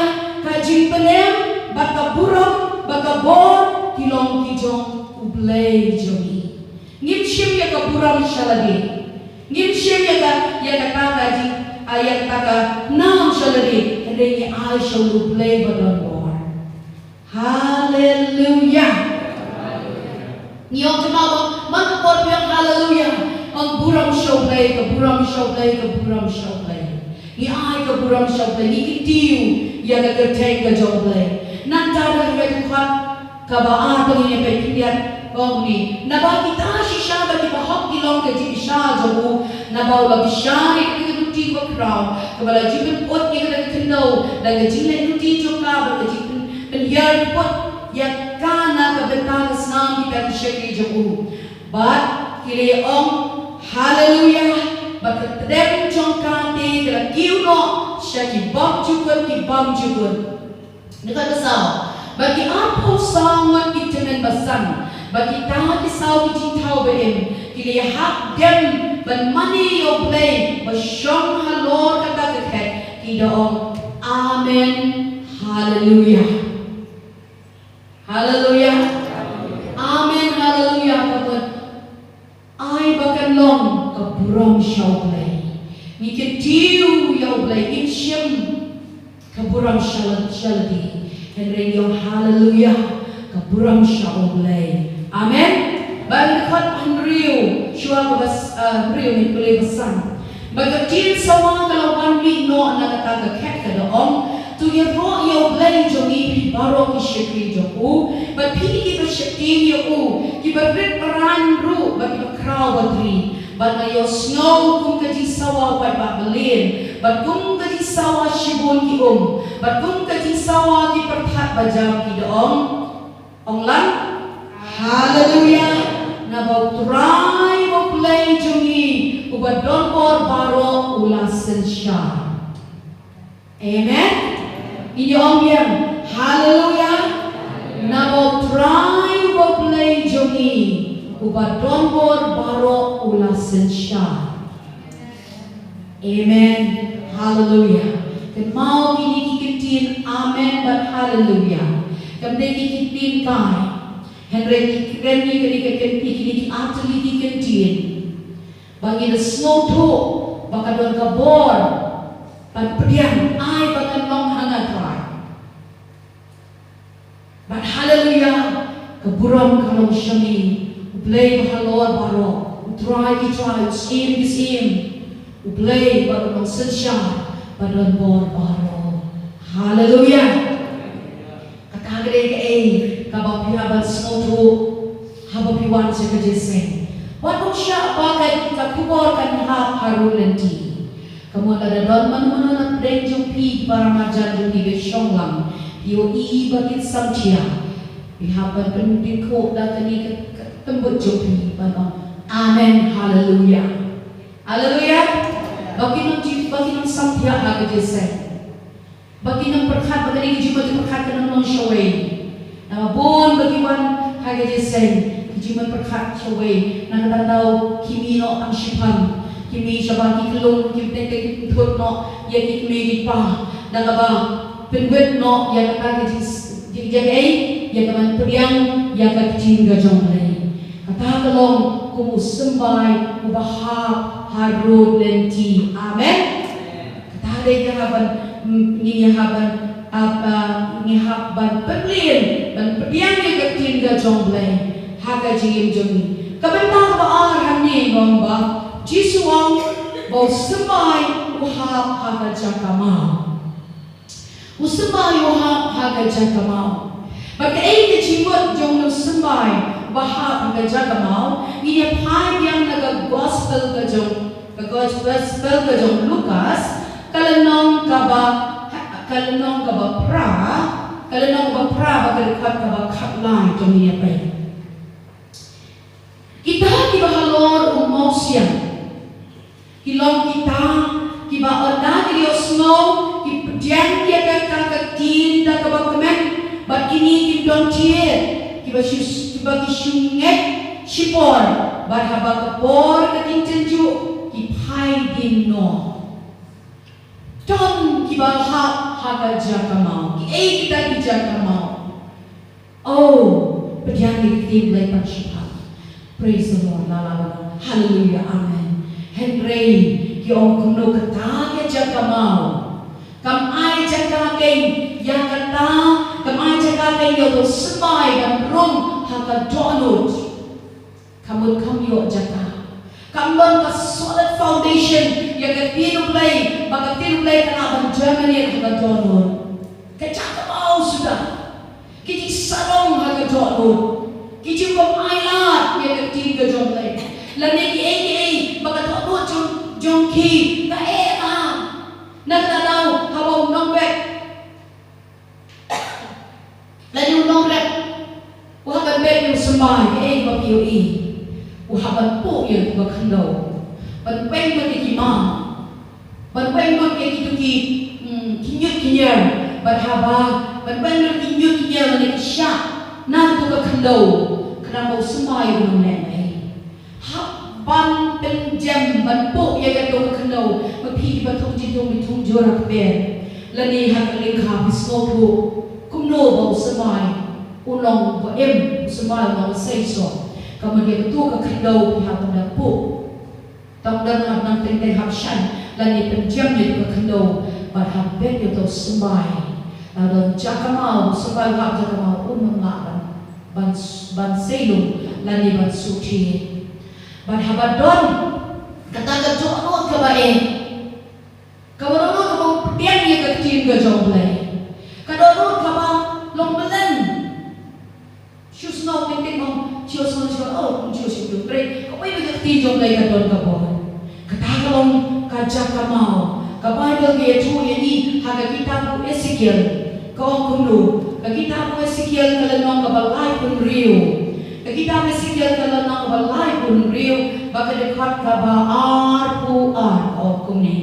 Ka jingpynim bad ka burom bad ka bor ki long ki jong U Blei jong ngi. Ngim shim ïa ka burom sha lade. Ngim shim ïa ka, ïa kata ka jing, ah, ïa kata ka nam sha lade. Hynrei ngi ai sha U Blei ba don bor. Haleluia. Ngi ong kumno, man ka por phi ong haleluia, ong burom sha U Blei, ka burom sha U Blei, ka burom sha U Blei. Ngi ai ka burom sha U Blei, ngi kyntiew ïa ka kyrteng ka jong U Blei. Nangta ha ka dkhot kaba ar, to ngin ïa peit khyndiat, ka ong kumne: Naba kita shisha bad kiba hok ki long ka jingkyrshan jong u, naba u la bishar ïa kata ka luti kaba khraw, kaba la jingpynput ïa kata ka khyndew da ka jingleh luti jong ka, bad ka jingpyn-, pynhiar put ïa ka na ka bynta ka snam kita ki shakri jong u. Bad ki la ong haleluia, bad ka tdem jong ka te ka la kiew noh sha ki bymjukut ki bymjukut. Dkhot ba saw. Bad ki arphew saw ngut ki tymmen basan, bad kita ki saw ki jingthaw ba im, ki la ïahap dem ban mane ïa U Blei ba shong halor kata ka khet, ki da ong: Amen. Haleluia. Haleluia. Amen. Haleluia. Ka mut ai ba kan long ka burom sha U Blei. Ngi kyntiew ïa U Blei, ngim shim ka burom sha la-, sha lade. Hynrei ngi ong haleluia, ka burom sha U Blei. Amen. Bad dkhot hynriew, shuwa kaba s-, ah, hynriew, ngin pule ba san. Bad ka ktien sawa ka la wan mih noh na kata ka khet, ka da ong: To ïaroh ïa U Blei jong ngi, phi baroh ki shakri jong u, bad phi kiba sheptieng ïa u, kiba rit ba rangli ruh, bad kiba khraw batri. Bad nga ïohsngew kum ka jingsawa u paidbah ba lyngkot, bad kum ka jingsawa shibun ki um, bad kum ka jingsawa ki pyrthat bajam, ki da ong, ong lang: Haleluia! Naba U Trai U Blei jong ngi, uba don bor baroh, u la synshar. Amen. Ngin ïa ong biang: Haleluia! Naba U Trai U Blei jong ngi, uba don bor baroh, u la synshar. Amen. Haleluia. Kynmaw kine ki kyntien Amen bad haleluya. Kam dei ki ktien kai. Hynrei ngi kren ïa kine ki ktien, kine ki artylli ki ktien. Ba ngin da sngewthuh ba ka don ka bor ban pdiang, ai ba kan long ha nga Trai. Bad haleluya, ka burom ka long sha me, U Blei ba halor baroh, U Trai ki trai, U Syiem ki syiem, U Blei ba don nongsynshar, ba don bor baroh. Haleluya. Kata ka dei kaei kaba phi hap ban sngewthuh haba phi wan sha ka jingïaseng. Wat ym shah ba ka, ka khubor kan hap harud lynti. Ka mut lada don mano mano na pdeng jong phi, para marjan jong phi, ba shong lang, phi ïohi ba kin samthiah, phi hap ban pyntyngkhuh da kane ka, ka tymbut jong phi ban ong, Amen, haleluya. Haleluya. Ba kin ym ju-, ba kin ym samthiah ha ka jingïaseng. Ba kin ym pyrkhat ba kane ka jingmut jingpyrkhat kan ym long shawei. Namar bun ba ki wan ha ka jingïaseng, ki jingmut pyrkhat shawei. Na kata ka daw ki mih noh tang shipang, ki mih shabar ki khlung, ki teng teng ki pynthut noh ïa ki kmie ki kpa. Da kaba pynwit noh ïa kata ka jing, jing, jingïaseng, ïa ka ban pdiang ïa ka ktien ka jong U Blei. Kata ka long kum u symbai uba hap harud lynti. Amen. Kata dei ngi hap ban, mm, ngi hap ban, ah, ah, ngi hap ban pynlong, ban pdiang ïa ka ktien ka jong U Blei ha ka jingim jong ngi. Ka bynta kaba ar hangne ka ong ba U Jisu u ong ba u symbai u hap ha ka jaka maw. U symbai u hap ha ka jaka maw. Bad kaei ka jingmut jong u symbai ba hap ha ka jaka maw, ngin ïa phai biang na ka gospel ka jong, ka gospel ka jong Lukas, ka lynnong kaba, ka lynnong kaba phra, ka lynnong kaba phra bad ka dkhot kaba khatlai, to ngin ïa peit. Kita kiba halor u mawsiang ki long kita kiba ynda ki ïohsngew ki pdiang ïa ka, ka, ka ktien da kaba kmen, bad kine kim don thied, kiba shu, kiba ki shu ngeit shipor, bad haba ka por ka ktien jong ki phai dien noh. Don kiba hap ha ka jaka maw. Kiei kita ki jaka maw? Oh, pdiang ïa ka ktien Blei pan shipang. Praise the Lord. La la la. Hallelujah. Amen. Hynrei ki ong kumno kata ka jaka maw. Kam ai jaka kein ïa kata, kam ai jaka kein ïa uto u symbai ban rung ha ka dohnud. Ka mut kam ïoh jaka. Kam don ka solid foundation ïa ka ktien U Blei, ba ka ktien U Blei kan lah ban germinate ha ka dohnud. Ka jaka maw suda. Ki jingsarong ha ka dohnud. Ki jingpynïaid ïa ka ktien ka jong U Blei. Lane kiei kiei ba ka dohnud jong, jong ki ka eh. Na kata ka daw haba u nongbet lane u nongrep u hap ban beh ïa u symbai, kaei ba phi ïohi? U hap ban puh ïa ka khyndew, ban pynbeit ïa ki maw, ban pynbeit ïa kito ki, mm, ki ñiut ki ñier, bad haba ban pynbeit ki ñiut ki ñier lane ki shah na kato ka khyndew, khnang ba u symbai un ym leh ei. Hap ban pynjem, ban puh ïa kato ka khyndew. Ma phi kiba thung jingthung, phi thung jur ha kper lane ha ka lyngkha, phi sngewthuh kumno ba u symbai u long ba im, u symbai u long ba seisoh. Ka mut ïa kato ka khyndew phi hap ban da puh. Tang don hap nang teng teng, hap shah lane pynjem ïa kato ka khyndew, bad hap beh ïa uto u symbai. Lada don jaka maw, u symbai u hap jaka maw, un ym lah ban, ban, ban sei lung lane ban suhthied. Bad haba don kata ka dohnud kaba eh, kaba dohnud kaba pdiang ïa ka ktien ka jong U Blei, ka dohnud kaba long bymman. Shu sngew teng teng, ong shu sngew, shu, oh, ong shu, shu, shu, hynrei kawei pat ka ktien jong U Blei ka don ka bor. Kata ka long ka jaka maw. Ka Baibl ka ïathuh ïa ngi ha ka kitab u Esekiel, ka ong kumno. Ka kitab u Esekiel ka lynnong kaba laiphew hynriew. Ka kitab Esekiel ka lynnong kaba laiphew hynriew, bad ka dkhot kaba arphew ar, ka ong kumne.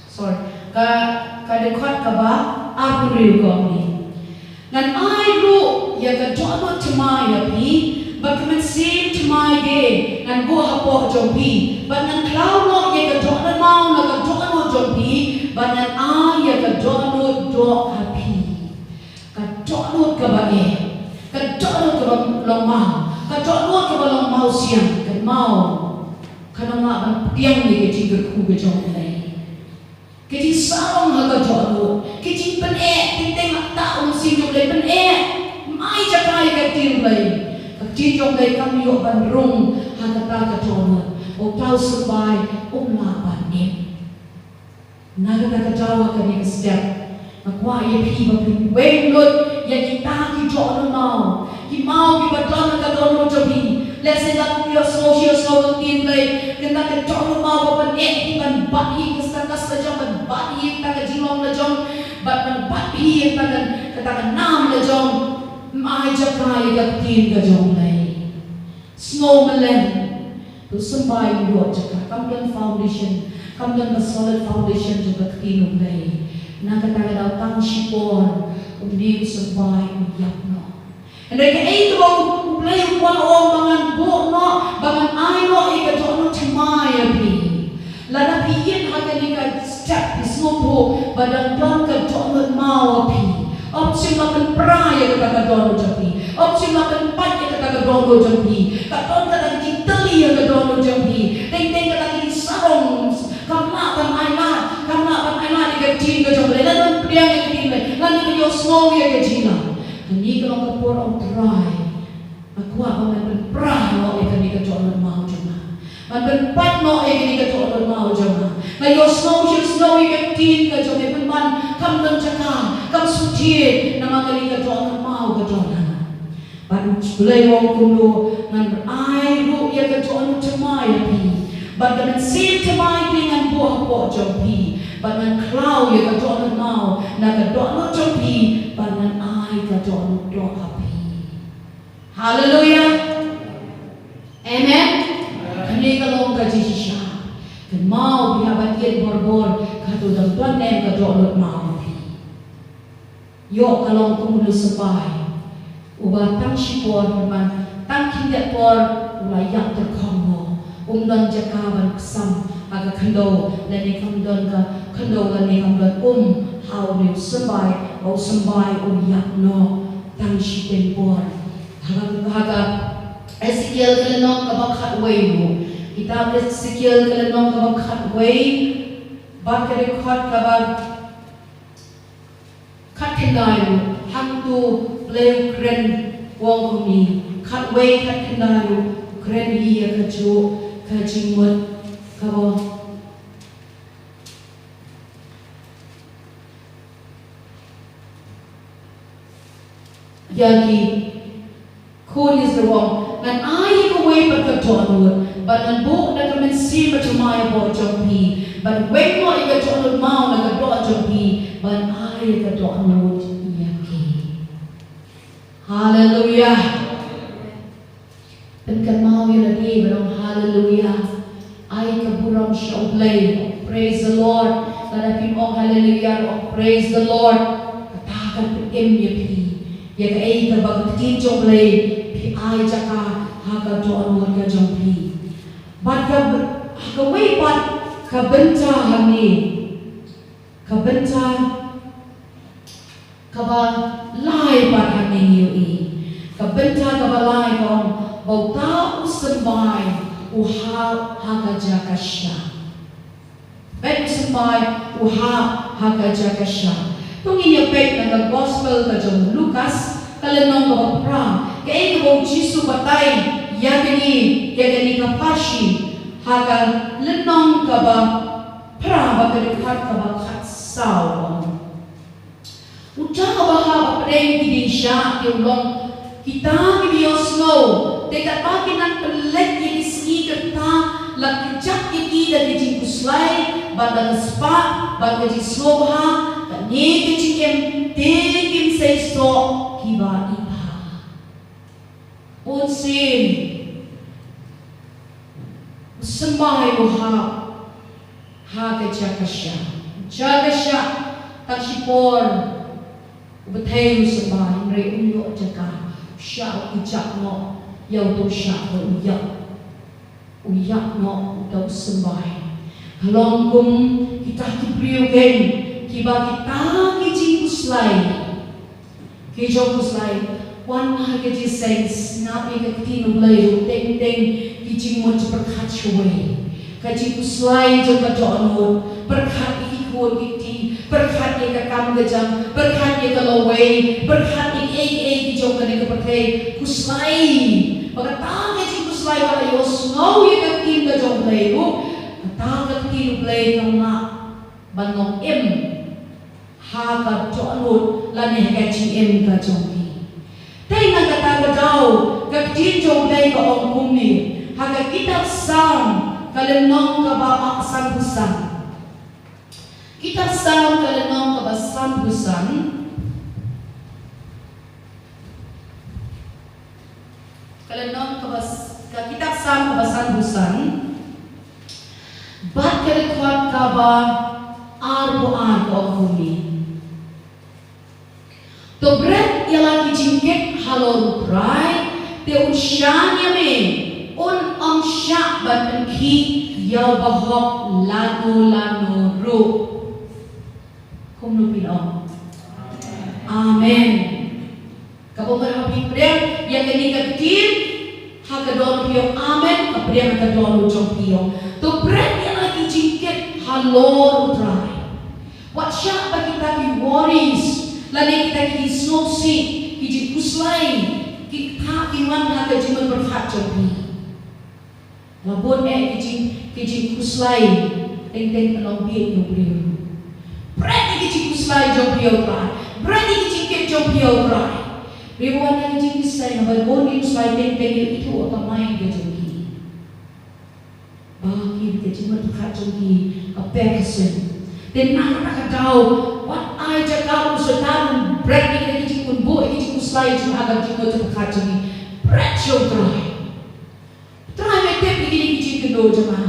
Sorry. Ka, ka dkhot kaba arphew hynriew ka ong kumne. Ngan ai ruh ïa ka dohnud thymmai ïa phi, bad ka mynsiem thymmai ngan buh hapoh jong phi, bad ngan khlaw noh ïa ka dohnud maw na ka dohnud jong phi, bad ngan ai ïa ka dohnud doh ha phi. Ka dohnud kaba eh, ka dohnud kaba long maw, ka dohnud kaba long maw siang, ka maw. Ka nang lah ban pdiang ïa ka jingkyrkhu ka jong U Blei. Ka jingsarong ha ka dohnud, ka jingpyneh, teng teng la ktah u Mynsiem jong U Blei pyneh. Mai jaka ïa ka ktien U Blei. Ka ktien jong U Blei kam ïoh ban rung ha kata ka dohnud. Uta u symbai um lah ban im. Na kata ka daw ha kane ka step, nga kwah ïa phi ba phin weng lut ïa kita ki dohnud maw, ki maw kiba don ha ka dohnud jong phi. Lehse lada phi ïohsngew, ïohsngew ka ktien Blei, kata ka dohnud maw ba pyneh phi ban bat hi ka status la jong, ban bat hi kata ka jinglong la jong, bad ban bat hi kata ka, kata ka nam la jong. Mai jaka ïa ka ktien ka jong Blei. Sngew mlien. To symbai u ïoh jaka, kam don foundation, kam don ka solid foundation jong ka ktien U Blei. Na kata ka daw tang shipor, une u symbai u ïap noh. Hynrei kaei kaba U Blei u kwah u ong ba ngan buh noh, ba ngan ai noh ïa ka dohnud thymmai ïa phi. Lada phi ïeit ha kane ka step phi sngewthuh ba dang don ka dohnud maw ha phi. Ym shym la pynpra ïa kata ka dohnud jong phi. Ym shym la pynpait ïa kata ka dohnud jong phi. Ka don kata ka jingtylli ïa ka dohnud jong phi. Teng teng kata ka jingsarong kam lah ban ailad, kam lah ban ailad ïa ka ktien ka jong U Blei. Lada pdiang ïa ka ktien U Blei, lada ïohsngew ïa ka jingla. Kane ka long ka por U Trai. Nga kwah ba ngan pynpra noh ïa kane ka dohnud maw jong nga. Ngan pynpait noh ïa kane ka dohnud maw jong nga. Nga ïohsngew, ïohsngew ïa ka ktien ka jong me, pynban kam don jaka, kam sngewthuh, namar kane ka dohnud maw ka don ha nga. Bad U Blei u ong kumno, ngan ai ruh ïa ka dohnud thymmai ha phi. Bad ka mynsiem thymmai te ngan buh hapoh jong phi. Bad ngan khlaw ïa ka dohnud maw na ka dohnud jong phi. Bad ngan ai ka dohnud doh ha phi. Haleluya. Amen. Kane ka long ka jingshisha. Kynmaw, phi hap ban ïeit borbor, kato dang don ne em ka dohnud maw phi. Ïoh ka long kum u symbai uba tang shipor, pynban tang khyndiat por u la ïap tyrkhong noh. Um don jaka ban ksam ha ka khyndew, lane kam don ka khyndew, lane kam don um ha une u symbai, ba u symbai u ïap noh tang shiteng por. Ha ka, ha ka Ezekiel ka lynnong kaba khatwei ruh. Kitab Ezekiel ka lynnong kaba khatwei bad ka dkhot kaba khatkhyndai ruh. Hangto U Blei u kren u ong kumne. Khatwei khatkhyndai ruh u kren hi ïa kajuh ka jingmut kaba ïa ki khun Israel, ngan ai ïa kawei pat ka dohnud, bad ngan buh da ka mynsiem bathymmai hapoh jong phi, bad weng noh ïa ka dohnud maw na ka doh jong phi, bad ai ïa ka dohnud ïa ki. Haleluya. Pynkynmaw ïa lade ba long haleluya. Ai ka burom sha U Blei. Praise the Lord. Lada phim ong haleluya, ong praise the Lord. Kata kan pynim ïa phi. Ïa kaei kaba ka ktien jong U Blei phi ai jaka ha ka dohnud ka jong phi. Bad ka, kawei pat ka bynta hangne. Ka bynta kaba lai pat hangne ngi ïohi. Ka bynta kaba lai ka ong ba uta u symbai u hap ha ka jaka sha. Bad u symbai u hap ha ka jaka sha. To ngin ïa peit na ka gospel ka jong u Lukas, ka lynnong kaba phra. Kaei kaba u Jisu batai ïa kane, ïa kane ka pharshi ha ka lynnong kaba phra bad ka dkhot kaba khatsaw. Uta uba hap hapdeng ki dieng shah te u long kita kiba ïohsngew, te katba kin nang pynleit ïa ki sngi, kata la kjat ïa ki da ki jingkhuslai bad da ka spah bad ka jingsngewbha, kane ka jingim te kim sa ïohsngew kiba i bha. Bunsien u symbai u hap ha ka jaka shah. Jaka shah, tang shipor u bthei u symbai, hynrei um ïoh jaka. Shah u kjat noh ïa uto u shah ba u ïap. u ïap noh da u symbai. Ka long kum kita ki briew keiñ kiba kita ki jingkhuslai, ki jingkhuslai wan ha ka jingseng, sngap ïa ka ktien U Blei ruh, teng teng ki jingmut pyrkhat shawei. Ka jingkhuslai jong ka dohnud, pyrkhat ïa ki khun ki kti, pyrkhat ïa ka kam ka jam, pyrkhat ïa ka lawei, pyrkhat ïa kiei kiei ki jong kane ka pyrthei. Khuslai. Ba kata ka jingkhuslai ba la ïohsngew ïa ka ktien ka jong U Blei ruh, kata ka ktien U Blei kam lah ban long im ha ka dohnud lane ha ka jingim ka jong ki. Te na kata ka daw, ka ktien jong U Blei ka ong kumne ha ka kitab Salm, ka lynnong kaba arphew san. Kitab Salm, ka lynnong kaba sanphew san. Ka lynnong kaba s-, ka kitab Salm kaba sanphew san. Bad ka dkhot kaba arphew ar ka ong kumne. To bret ïa la ki jingkit halor U Trai, te un shaniah ïa me, un ym shah ban pynkhih ïa u bahok lano lano ruh. Kumno phi ong? Amen. Kaba mut haba phi pdiang ïa kane ka ktien ha ka dohnud jong phi, amen, ka pdiang ha ka dohnud jong phi. To bret ïa la ki jingkit halor U Trai. Wat shah ba kita ki worries lane kita ki jingsngewsih, ki jingkhuslai, ki ktah kin wan ha ka jingmut pyrkhat jong phi. La bun eh ki jing, ki jingkhuslai, teng teng ka long bieit ïa u briew. Bret ïa ki jingkhuslai jong phi ïa U Trai. Bret ïa ki jingkit jong phi ïa U Trai. Briew wan ha ki jingkhuslai, naba bun ki khuslai, teng teng ïa ithuh ka mind ka jong ki. Ba ki, ka jingmut pyrkhat jong ki ka pher ka seng. Te na kata ka daw, wat ai jaka u Soitan bret ïa ki jingkhuslai, ïa ki jingkhuslai jong nga ha ka jingmut pyrkhat jong ki. Bret sha U Trai. Trai me tip ïa kine ki jingkyndoh jong nga.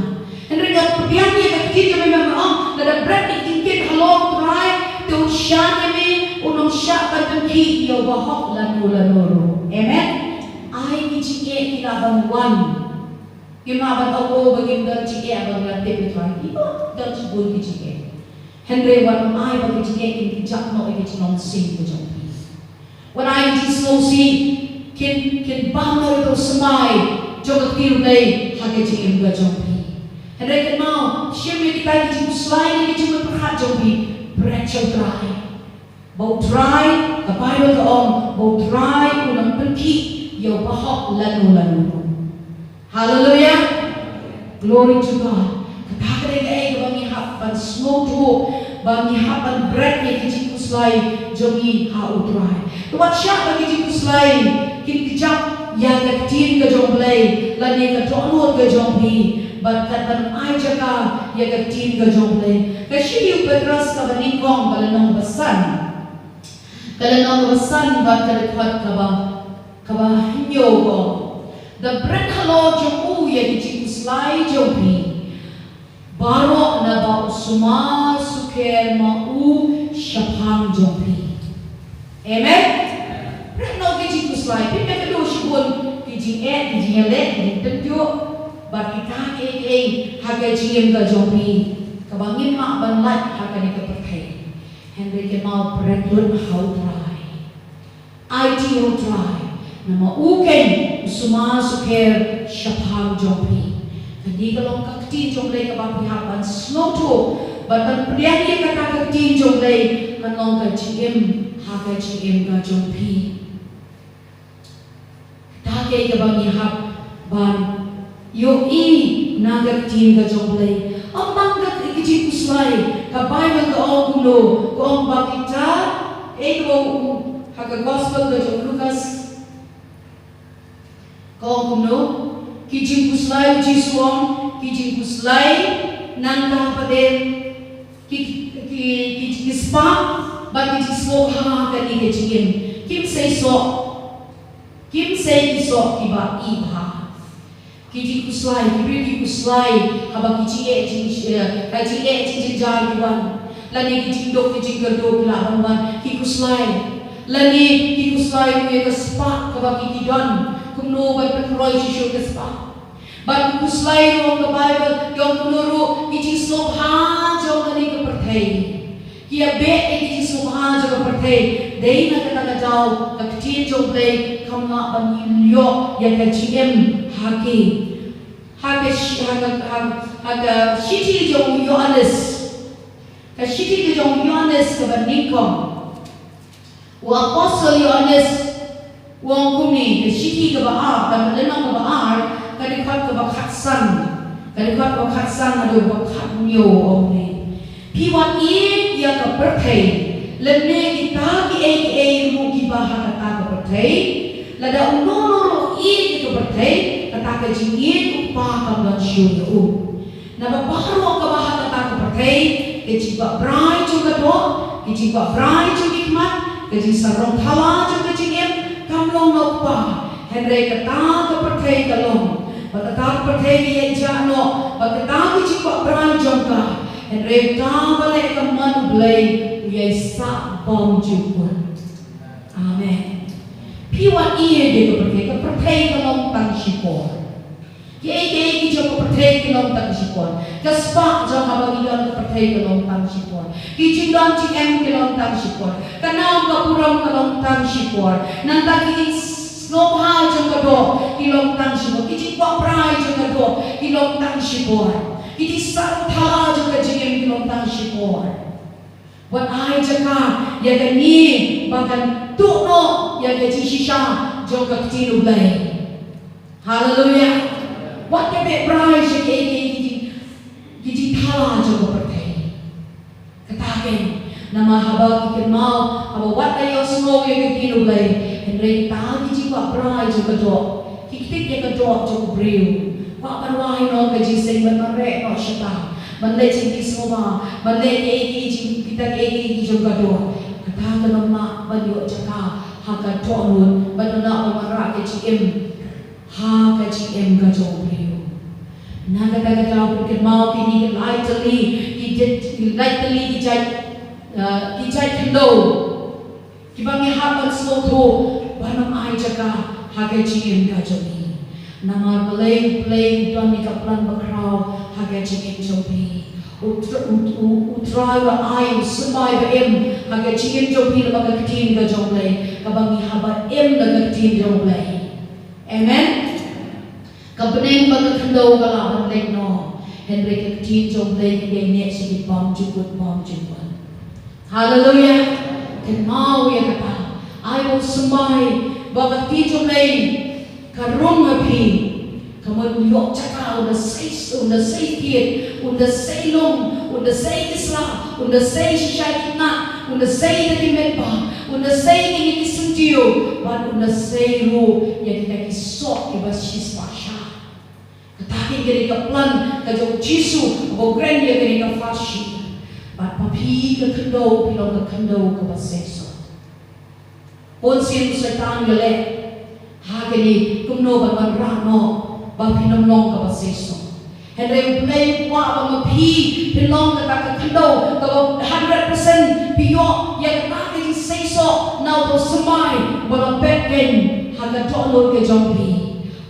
Hynrei nga pdiang ïa ka ktien jong me, me ong, lada bret ïa ki jingkit halor U Trai, te un shaniah ïa me, un ym shah ban pynkhih ïa u bahok lano lano ruh. Amen. Ai ki jingeh ki lah ban wan. Ngim lah ban ong, oh, ba ngim don jingeh ba ngi la tip ïa U Trai. Ngi don shibun ki jingeh. Hynrei wat ai ba ki jingeh kin kjat noh ïa ka jinglong sing ka jong phi. Wat ai ki jingsngewsih kin, kin bam noh ïa u symbai jong ka ktien U Blei ha ka jingim ka jong phi. Hynrei kynmaw, shim ïa kita ki jingkhuslai, ki jingmut pyrkhat jong phi, bret sha U Trai. Ba U Trai, ka Baibl ka ong, ba U Trai un ym pynkhih ïa u bahok lano lano. Haleluia. Glory to God. Kata ka dei kaei kaba ngi hap ban sngewthuh, ba ngi hap ban bret ïa ki jingkhuslai jong ngi ha U Trai. Te wat shah ba ki jingkhuslai kin kjat ïa ka ktien ka jong U Blei, lane ka dohnud ka jong phi, bad kat ban ai jaka ïa ka ktien ka jong U Blei. Ka shi u Petros kaba nyngkong, ka lynnong ba san. Ka lynnong ba san bad ka dkhot kaba, kaba hynñiew ka ong. Da bret halor jong u ïa ki jingkhuslai jong phi baroh, naba u sumar sukher ma u shaphang jong phi. Amen. Bret noh ki jingkhuslai, phi, phi kynduh shibun ki jingeh, ki jingïaleh, ki jingtynjuh, bad kita kiei kiei ha ka jingim ka jong phi, kaba ngim lah ban lait ha kane ka pyrthei. Hynrei kynmaw, bret lut ha U Trai. Aiti ha U Trai. Namar u keiñ u sumar sukher shaphang jong phi. Kane ka long ka ktien jong U Blei kaba phi hap ban sngewthuh, bad ban pdiang ïa kata ka ktien jong U Blei, kan long ka jingim ha ka jingim ka jong phi. Kata kaei kaba ngi hap ban ïohi na ka ktien ka jong U Blei. Ym tang ka, ka jingkhuslai, ka Baibl ka ong kumno, ka ong ba kita, eh, ka ong ha ka Gospel ka jong u Lukas. Ka ong kumno, ki jingkhuslai, u Jisu u ong, ki jingkhuslai nangta pat de ki, ki, ki, ki spah bad ki jingsngewbha ha kane ka jingim. Kim sei soh. Kim sei ki soh kiba i bha. Ki jingkhuslai, ki briew ki khuslai haba ki jingeh jing, eh, ka jingeh jingjynjar ki wan, lane ki jingduk ki jingkyrduh ki lah ban wan, ki khuslai. Lane ki khuslai ruh ïa ka spah kaba ki, ki don, kumno ban pynroi shuh shuh ka spah. Bad u khuslai ruh ka Baibl, ïa kumno ruh ki jingsngewbha jong kane ka pyrthei. Ki ïa beh ïa ki jingsngewbha jong ka pyrthei. Dei na kata ka daw, ka ktien jong U Blei kam lah ban ïoh ïa ka jingim ha ki. Ha ka shi-, ha ka, ha, ha ka shithi jong u Ïoannis. Ka shithi ka jong u Ïoannis kaba nyngkong. U Apostol Ïoannis u ong kumne, ka shithi kaba ar, ka lynnong kaba ar, ka dkhot kaba khatsan, ka dkhot kaba khatsan haduh kaba khathynñiew u ong kumne. Phi wat ïeit ïa ka pyrthei, lymne kita kiei kiei ruh kiba ha kata ka pyrthei, lada uno uno ruh ïeit ïa ka pyrthei, kata ka jingïeit u Kpa kam don shuh ïa u. Naba baroh kaba ha kata ka pyrthei, ka jingkwah brai jong ka doh, ka jingkwah brai jong ki khmat, ka jingsarong thala jong ka jingim, kam long na u Kpa. Hynrei kata ka pyrthei ka long, bad kata ka pyrthei ka ïaid noh, bad kata ka jingkwah brai jong ka. Hynrei uta uba leh ka mon U Blei, u ïai sah bymjukut. Amen. Phi wat ïeit ïa ka pyrthei, ka pyrthei ka long tang shipor. Kiei kiei ki jong ka pyrthei ki long tang shipor. Ka spah jong haba ngi don ka pyrthei ka long tang shipor. Ki jingdon jingem ki long tang shipor. Ka nam ka burom ka long tang shipor. Nangta ki jingsngewbha jong ka doh ki long tang shipor. Ki jingkwah brai jong ka doh ki long tang shipor. Ki jingsarong thala jong ka jingim ki long tang shipor. Wat ai jaka ïa kane ba kan tuh noh ïa ka jingshisha jong ka ktien U Blei. Haleluia. Wat ïa beh brai sha kiei kiei ki jing, ki jingthala jong ka pyrthei. Kata keiñ, namar haba ki kynmaw, haba wat la ïohsngew ïa ka ktien U Blei, hynrei kita ki jingkwah brai jong ka doh, ki ktik ïa ka doh jong u briew. Kwah ban wai noh ka jingïaseng, ban mareh noh shata, ban leh jingïaseng sngewbha, ban leh kiei kiei jong kita kiei kiei jong ka doh. Kata kan ym lah ban ïoh jaka ha ka dohnud, ban ym lah ban wanrah ka jingim ha ka jingim ka jong u briew. Na kata ka daw, phi kynmaw kine ki lai tylli, ki jait, ki lai tylli ki jait, uh, ki jait khyndew. Kiba ngi hap ban sngewthuh, ban ym ai jaka ha ka jingim ka jong ngi. Namar Blei, Blei u don ïa ka plan bakhraw ha ka jingim jong phi. U Tr-, u, u, U Trai u la ai u symbai ba im ha ka jingim jong phi lyngba ka ktien ka jong Blei, kaba ngi hap ban im da ka ktien jong Blei. Amen. Ka bneng bad ka khyndew ka lah ban leit noh, hynrei ka ktien jong Blei ka ïaineh sha ngi bymjukut bymjukut. Haleluia. Kynmaw ïa kata. Ai ba u symbai ba ka ktien jong Blei ka rung ha phi. Ka mut u ïoh jaka, un da sei, un da sei thied, un da sei lung, un da sei ki sla, un da sei shisha ki khynnah, un da sei da ki met bha, un da sei kine ki syntiew, bad un da sei ruh ïa kita ki soh kiba shispah sha. Kata ka dei ka plan ka jong u Jisu, ba u kren ïa kane ka pharshi. Bad ma phi ka khyndew, phi long ka khyndew kaba seisoh. Bun sien u Soitan u leh ha kane, kumno ban wanrah noh ba phin ym long kaba seisoh. Hynrei U Blei u kwah ba ma phi phin long kata ka khyndew kaba hundred percent, phi ïoh ïa kata ka jingseisoh na uta u symbai ba la pep keiñ ha ka dohnud ka jong phi.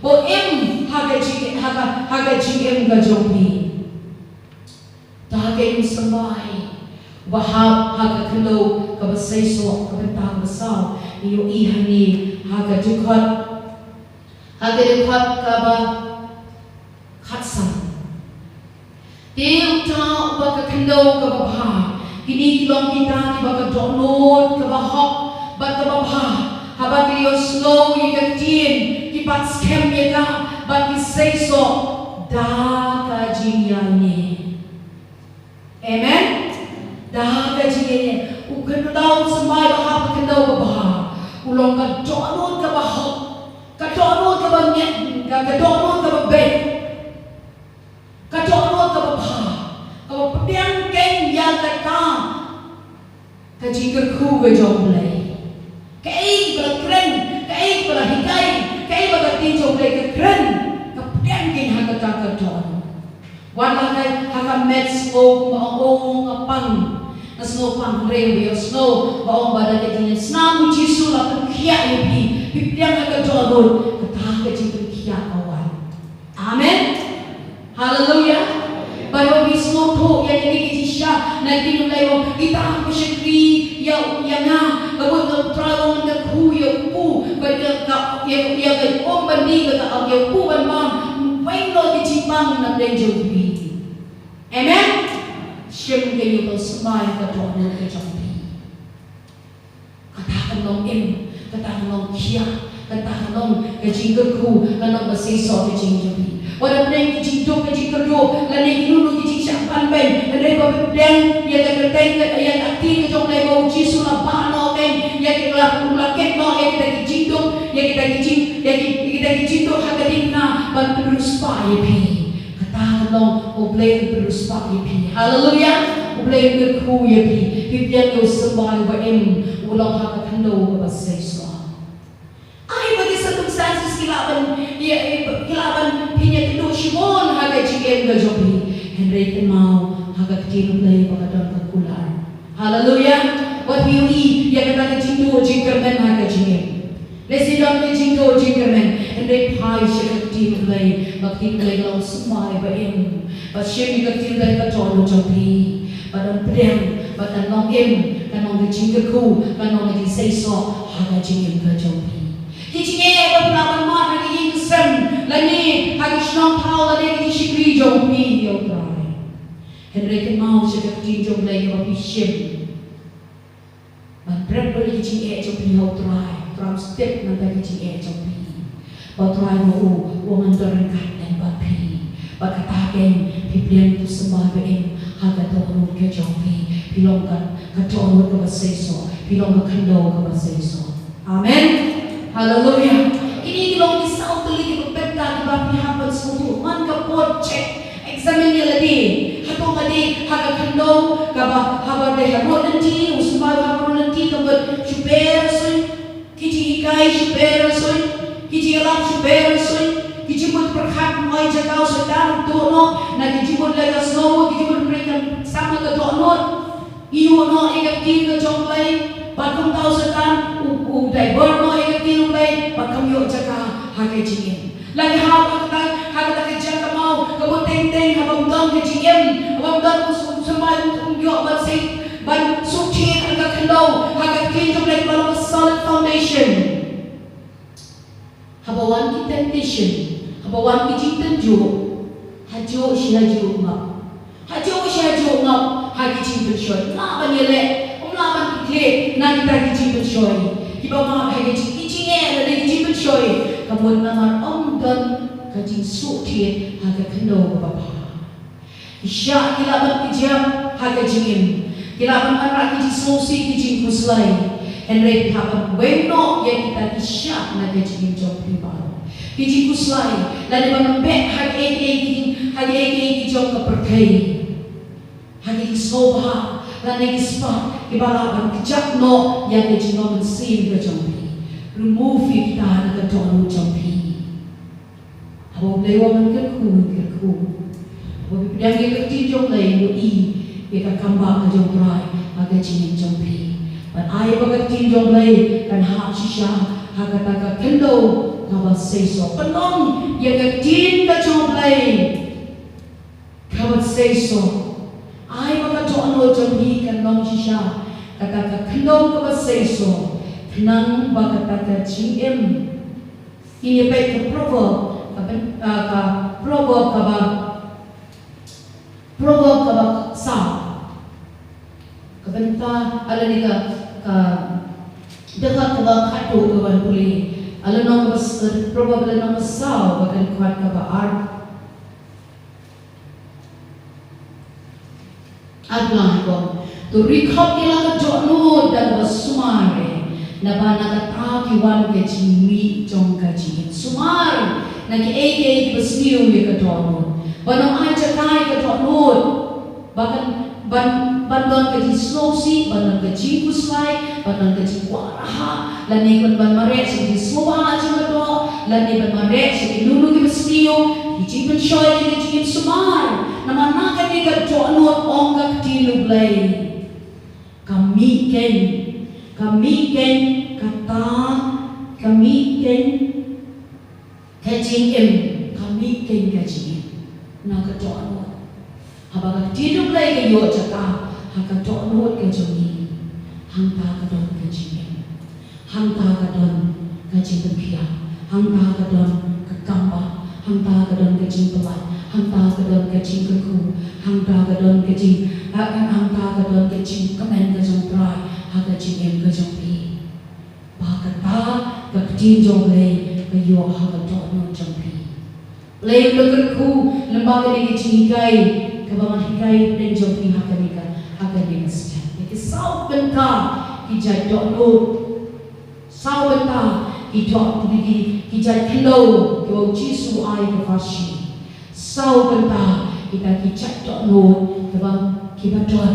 Ba u im ha ka jing, ha ka, ha ka jingim ka jong phi. Ta ka jingsymbai ba hap ha ka khyndew kaba seisoh, ka bynta kaba saw. Ngi ïohi hangne ha ka dkhot, ha ka dkhot kaba khatsan. Te uta uba ka khyndew kaba bha. Kine ki long kita kiba ka dohnud kaba hok bad kaba bha. Haba ki ïohsngew ïa ka ktien, ki pat skhem ïa ka bad ki seisoh da ka jingïaineh. Amen. Da ka jingïaineh. U khyndew, u symbai ba hap, u khyndew ba bha, u long ka dohnud kaba hok, ka dohnud kaba ngiat, ka, ka dohnud kaba beit, ka dohnud kaba bha, kaba pdiang keiñ ïa kata ka jingkyrkhu ka jong U Blei. Kaei ba la kren, kaei ba la hikai, kaei ba ka ktien jong U Blei ka kren, ka pdiang keiñ ha kata ka dohnud. Wat la ka, ha ka met sngew kumba ong, ong nga pang, nga sngew pang, hynrei ba ïohsngew ba ong ba da ka jingïasnam u Jisu la pynkhiah ïa phi, phi pdiang ha ka dohnud, kata ka jingpynkhiah ka wan. Amen. Na ki ktien U Blei u ong, kita kiba shakri ïa, ïa nga, ka mut nga U Trai u ong ngan kyrkhu ïa u, bad ïa ka, ïa, ïa ka um ban dih bad ka, ïa u ban bam. Weng noh ki jingbam na pdeng jong phi. Amen. Shim ka ïa ka symbai ka dohnud ka jong phi. Kata kan long im, kata kan long khia, kata kan long ka jingkyrkhu, kan long ka seisoh ka jingim jong phi. Wat la pdeng ki jingduk, ka jingkyrduh, lane kino kino ki jingshah ban beiñ, hynrei ba phi pdiang ïa ka kyrteng, ïa ka ktien ka jong U Blei ba U Jisu u la bah noh kein ïa ki, la, u la kit noh ïa kita ki jingduk, ïa kita ki jing, ïa ki, ïa kita ki jingduk ha ka diengphna ban pynriewspah ïa phi. Kata ka long U Blei u pynriewspah ïa phi. Haleluya. U Blei u kyrkhu ïa phi. Phi pdiang ïa u symbai uba im, u long ha ka khyndew kaba seisoh. Ai ba ki circumstances ki lah ban, ïa, ïa, ki lah ban pynïakynduh shibun ha ka jingim ka jong phi. Hynrei kynmaw ha ka ktien U Blei ba ka don ka kular. Haleluya. Wat phi ïohi ïa kata ka jingduh jingkyrmen ha ka jingim. Lehse don ka jingduh jingkyrmen, hynrei phai sha ka ktien U Blei, ba ka ktien U Blei ka long symbai ba im. Bad shim ïa ka ktien U Blei ka dohnud jong phi. Bad don pdiang, bad kan long im, kan long ka jingkyrkhu, kan long ka jingseisoh ha ka jingim ka jong phi. Ki jingeh ba phi lah ban mad ha ka ïing ka sem, lane ha ki shnong thaw, lane ki jingshakri jong phi ïa U Trai. Hynrei kynmaw sha ka ktien jong U Blei kaba phi shim. Ban prep lut ïa ki jingeh jong phi ha U Trai, U Trai u step na bynta ki jingeh jong phi. Ba U Trai ma u, u ong ngan don ryngkat lem bad phi. Bad kata kein phi pdiang ïa u symbai ba im ha ka dohnud ka jong phi. Phi long ka, ka dohnud kaba seisoh, phi long ka khyndew kaba seisoh. Amen. Haleluya. Kine ki long ki saw tylli kiba bynta kiba phi hap ban sngewthuh. Man ka por check, examine ïa lade. Hato nga dei ha ka khyndew kaba, haba dei ha rud lynti, u symbai ha rud lynti, ka mut shu beh suiñ, ki jinghikai shu beh suiñ, ki jingïalap shu beh suiñ, ki jingmut pyrkhat, ym ai jaka u Soitan u tuh noh, na ki jingmut leh ka sngew, ki jingmut pyrkhat, sam ha ka dohnud. Ïoh noh ïa ka ktien ka jong U Blei, bad kumta u Soitan u, u divert noh ïa ka ktien U Blei, bad kam ïoh jaka ha ka jingim. La ka hap ha kata, ha kata ka jaka maw, ka mut teng teng haba ym don ka jingim, haba ym don u symbai, um ïoh ban suk, ban suk thied ha ka khyndew, ha ka ktien jong U Blei ba long solid foundation. Haba wan ki temptation, haba wan ki jingtynjuh, hajuh shi hajuh ngap. Hajuh shi hajuh ngap ha ki jingpynshoi. Ym lah ban ïaleh, ym lah ban kit na kita ki jingpynshoi. Kiba map ha ki jing, ki jingeh lane ki jingpynshoi. Ka mut namar ym don ka jingsuk thied ha ka khyndew kaba bha. Ki shah ki lah ban kjam ha ka jingim. Ki lah ban wanrah ki jingsngewsih, ki jingkhuslai. Hynrei phi hap ban weng noh ïa kita ki shah na ka jingim jong phi baroh. Ki jingkhuslai, lane ban beh ha kiei kiei ki jing, ha kiei kiei ki jong ka pyrthei. Ha ki jingsngewbha, lane ki spah, kiba lah ban kjap noh ïa ka jinglong mynsiem ka jong phi. Remove ïa kita na ka dohnud jong phi. Haba U Blei u ong ngan kyrkhu, ngan kyrkhu. Haba phi pdiang ïa ka ktien jong U Blei, ïohi ïa ka kambah ka jong U Trai ha ka jingim jong phi. Bad ai ba ka ktien jong U Blei kan hap shisha ha kata ka khyndew kaba seisoh. Pynlong ïa ka ktien ka jong U Blei kaba seisoh. Ai ba ka dohnud jong phi kan long shisha kata ka khyndew kaba seisoh, khnang ba kata ka jingim. Ngin ïa peit ka Proverb, ka byn-, ah, ka Proverb kaba, Proverb kaba saw. Ka bynta, ah, lane ka, ka dkhot kaba khatduh, ka ban pule. Ah, lynnong kaba s-, Proverb lynnong kaba saw, ka dkhot kaba ar. Ar lai ko. To ri khop ïa la ka dohnud da kaba sumar eh. Naba na kata ki wan ka jingmih jong ka jingim. Sumar na kiei kiei kiba sniew ïa ka dohnud. Ban ym ai jaka ïa ka dohnud. Ba kan ban, ban don ka jingsngewsih, ban don ka jingkhuslai, ban don ka jingkwah raha, lane ban, ban mareh sha ka jingsngewbha jong ka doh, lane ban mareh sha kino kino kiba sniew, ki jingpynshoi, ki jingim sumar. Namar na kane ka dohnud ong ka ktien U Blei. Ka mih keiñ, ka mih keiñ, kata, ka mih keiñ. Ka jingim, ka mih keiñ ka jingim. Na ka dohnud. Haba ka ktien U Blei ka ïoh jaka Ha ka dohnud ka jong ngi, hangta ka don ka jingim. Hangta ka don ka jingpynkhiah. Hangta ka don ka kambah. Hangta ka don ka jingpyllait. Hangta ka don ka jingkyrkhu. Hangta ka don ka jing, ha, ha, hangta ka don ka jingkmen ka jong U Trai ha ka jingim ka jong phi. Ba kata ka ktien jong U Blei ka ïoh ha ka dohnud jong phi. Blei u la kyrkhu lyngba kane ka jinghikai kaba ngan hikai pdeng jong phi ha kane ka, ha kane ka step. Ki saw bynta ki jait dohnud. Saw bynta ki doh, ki, ki jait khyndew kiba u Jisu u ai ha ka pharshi. Saw bynta kita ki jait dohnud kiba, kiba don.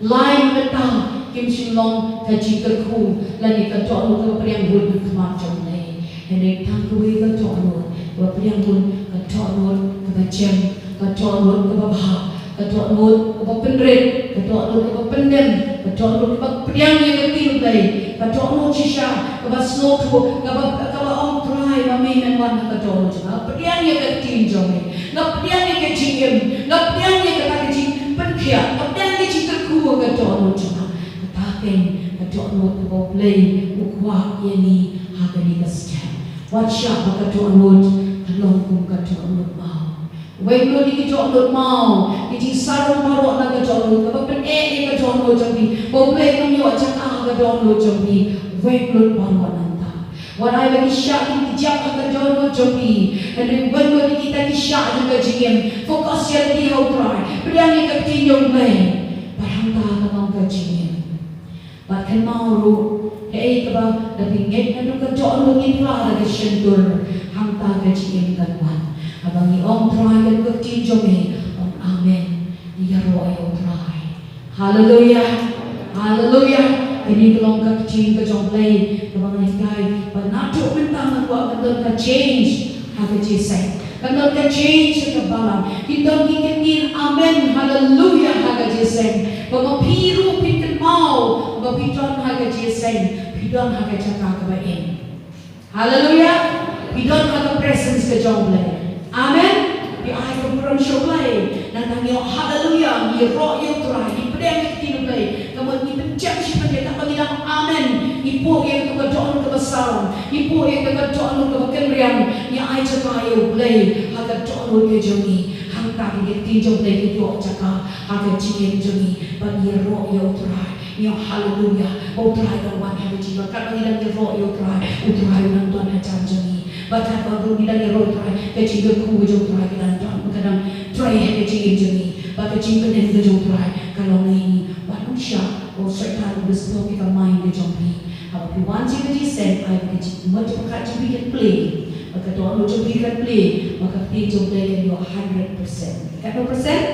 Lai bynta kim shym long ka jingkyrkhu lane ka dohnud kaba pdiang hun ha khmat jong U Blei. Hynrei tang kawei ka dohnud kaba pdiang hun, ka dohnud kaba jem, ka dohnud kaba bha, ka dohnud kaba pynrit, ka dohnud kaba pyndem, ka dohnud kaba pdiang ïa ka ktien U Blei, ka dohnud shisha kaba sngewthuh, kaba, kaba ong Trai ma me men wan ha ka dohnud jong nga, pdiang ïa ka ktien jong me. Nga pdiang ïa ka jingim, nga pdiang ïa kata ka jingpynkhiah, nga pdiang ïa ka jingkyrkhu ha ka dohnud jong nga. Kata keiñ ka dohnud kaba U Blei u kwah ïa ngi ha kane ka step. Wat shah ba ka dohnud ka long kum ka dohnud maw. Weng lut ïa ki dohnud maw, ki jingsarong baroh na ka dohnud, kaba pyneh ïa ka dohnud jong phi, ba U Blei un ïoh jaka ha ka dohnud jong phi. Weng lut baroh nangta. Wat ai ba ki shah ki jop ha ka dohnud jong phi. Hynrei weng lut ïa kita ki shah jong ka jingim. Focus ïa lade ha U Trai. Pdiang ïa ka ktien jong U Blei. Bad hangta ka long ka jingim. Bad kynmaw ruh, kaei kaba da phi ngeit naduh ka dohnud, ngin phla da ka shyntur. Hangta ka jingim kan wan. Haba ngi ong Trai, ka ktien jong me, ong amen. Ïaroh ïa U Trai. Haleluya. Haleluya. Kane ka long ka ktien ka jong U Blei kaba ngan hikai ba naduh mynta ngan kwah kan don ka change ha ka jingïaseng. Kan don ka change ha ka balang. Kin don ki ktien amen, haleluya ha ka jingïaseng. Ba ma phi ruh phin kynmaw ba phi don ha ka jingïaseng, phi don ha ka jaka kaba im. Haleluya. Phi don ha ka presence ka jong U Blei. Amen. Phi ai ka burom sha U Blei. Nangta ngi ong haleluya, ngi ïaroh ïa U Trai, ngi pdiang ïa ka ktien U Blei. Ka mut ngi pynjah shi pynjah, katba ngi dang amen, ngi buh ïa ka dohnud kaba sarong, ngi buh ïa ka dohnud kaba kynriang, ngi ai jaka ïa U Blei ha ka dohnud ka jong ngi. Hangta ka ktien jong U Blei ka ïoh jaka ha ka jingim jong ngi. Bad ngi ïaroh ïa U Trai. Ngi ong haleluya. Ba U Trai u dang wan ha ka jingim. Katba ngi dang ïaroh ïa U Trai, U Trai u dang don hajan jong ngi. Bad katba ngi dang ïaroh ïa U Trai, ka jingkyrkhu jong U Trai ka dang don, ka dang trei ha ka jingim jong ngi. Bad ka jingpynim ka jong U Trai ka long ïa ngi. Wat ym shah ba u Soitan un disturb ïa ka mind ka jong phi. Haba phi wan sha ka jingïaseng, ai ba ka jingmut jong phi kan plie. Ba ka dohnud jong phi kan plie. Ba ka ktien jong U Blei kan ïoh hundred percent. Katno percent?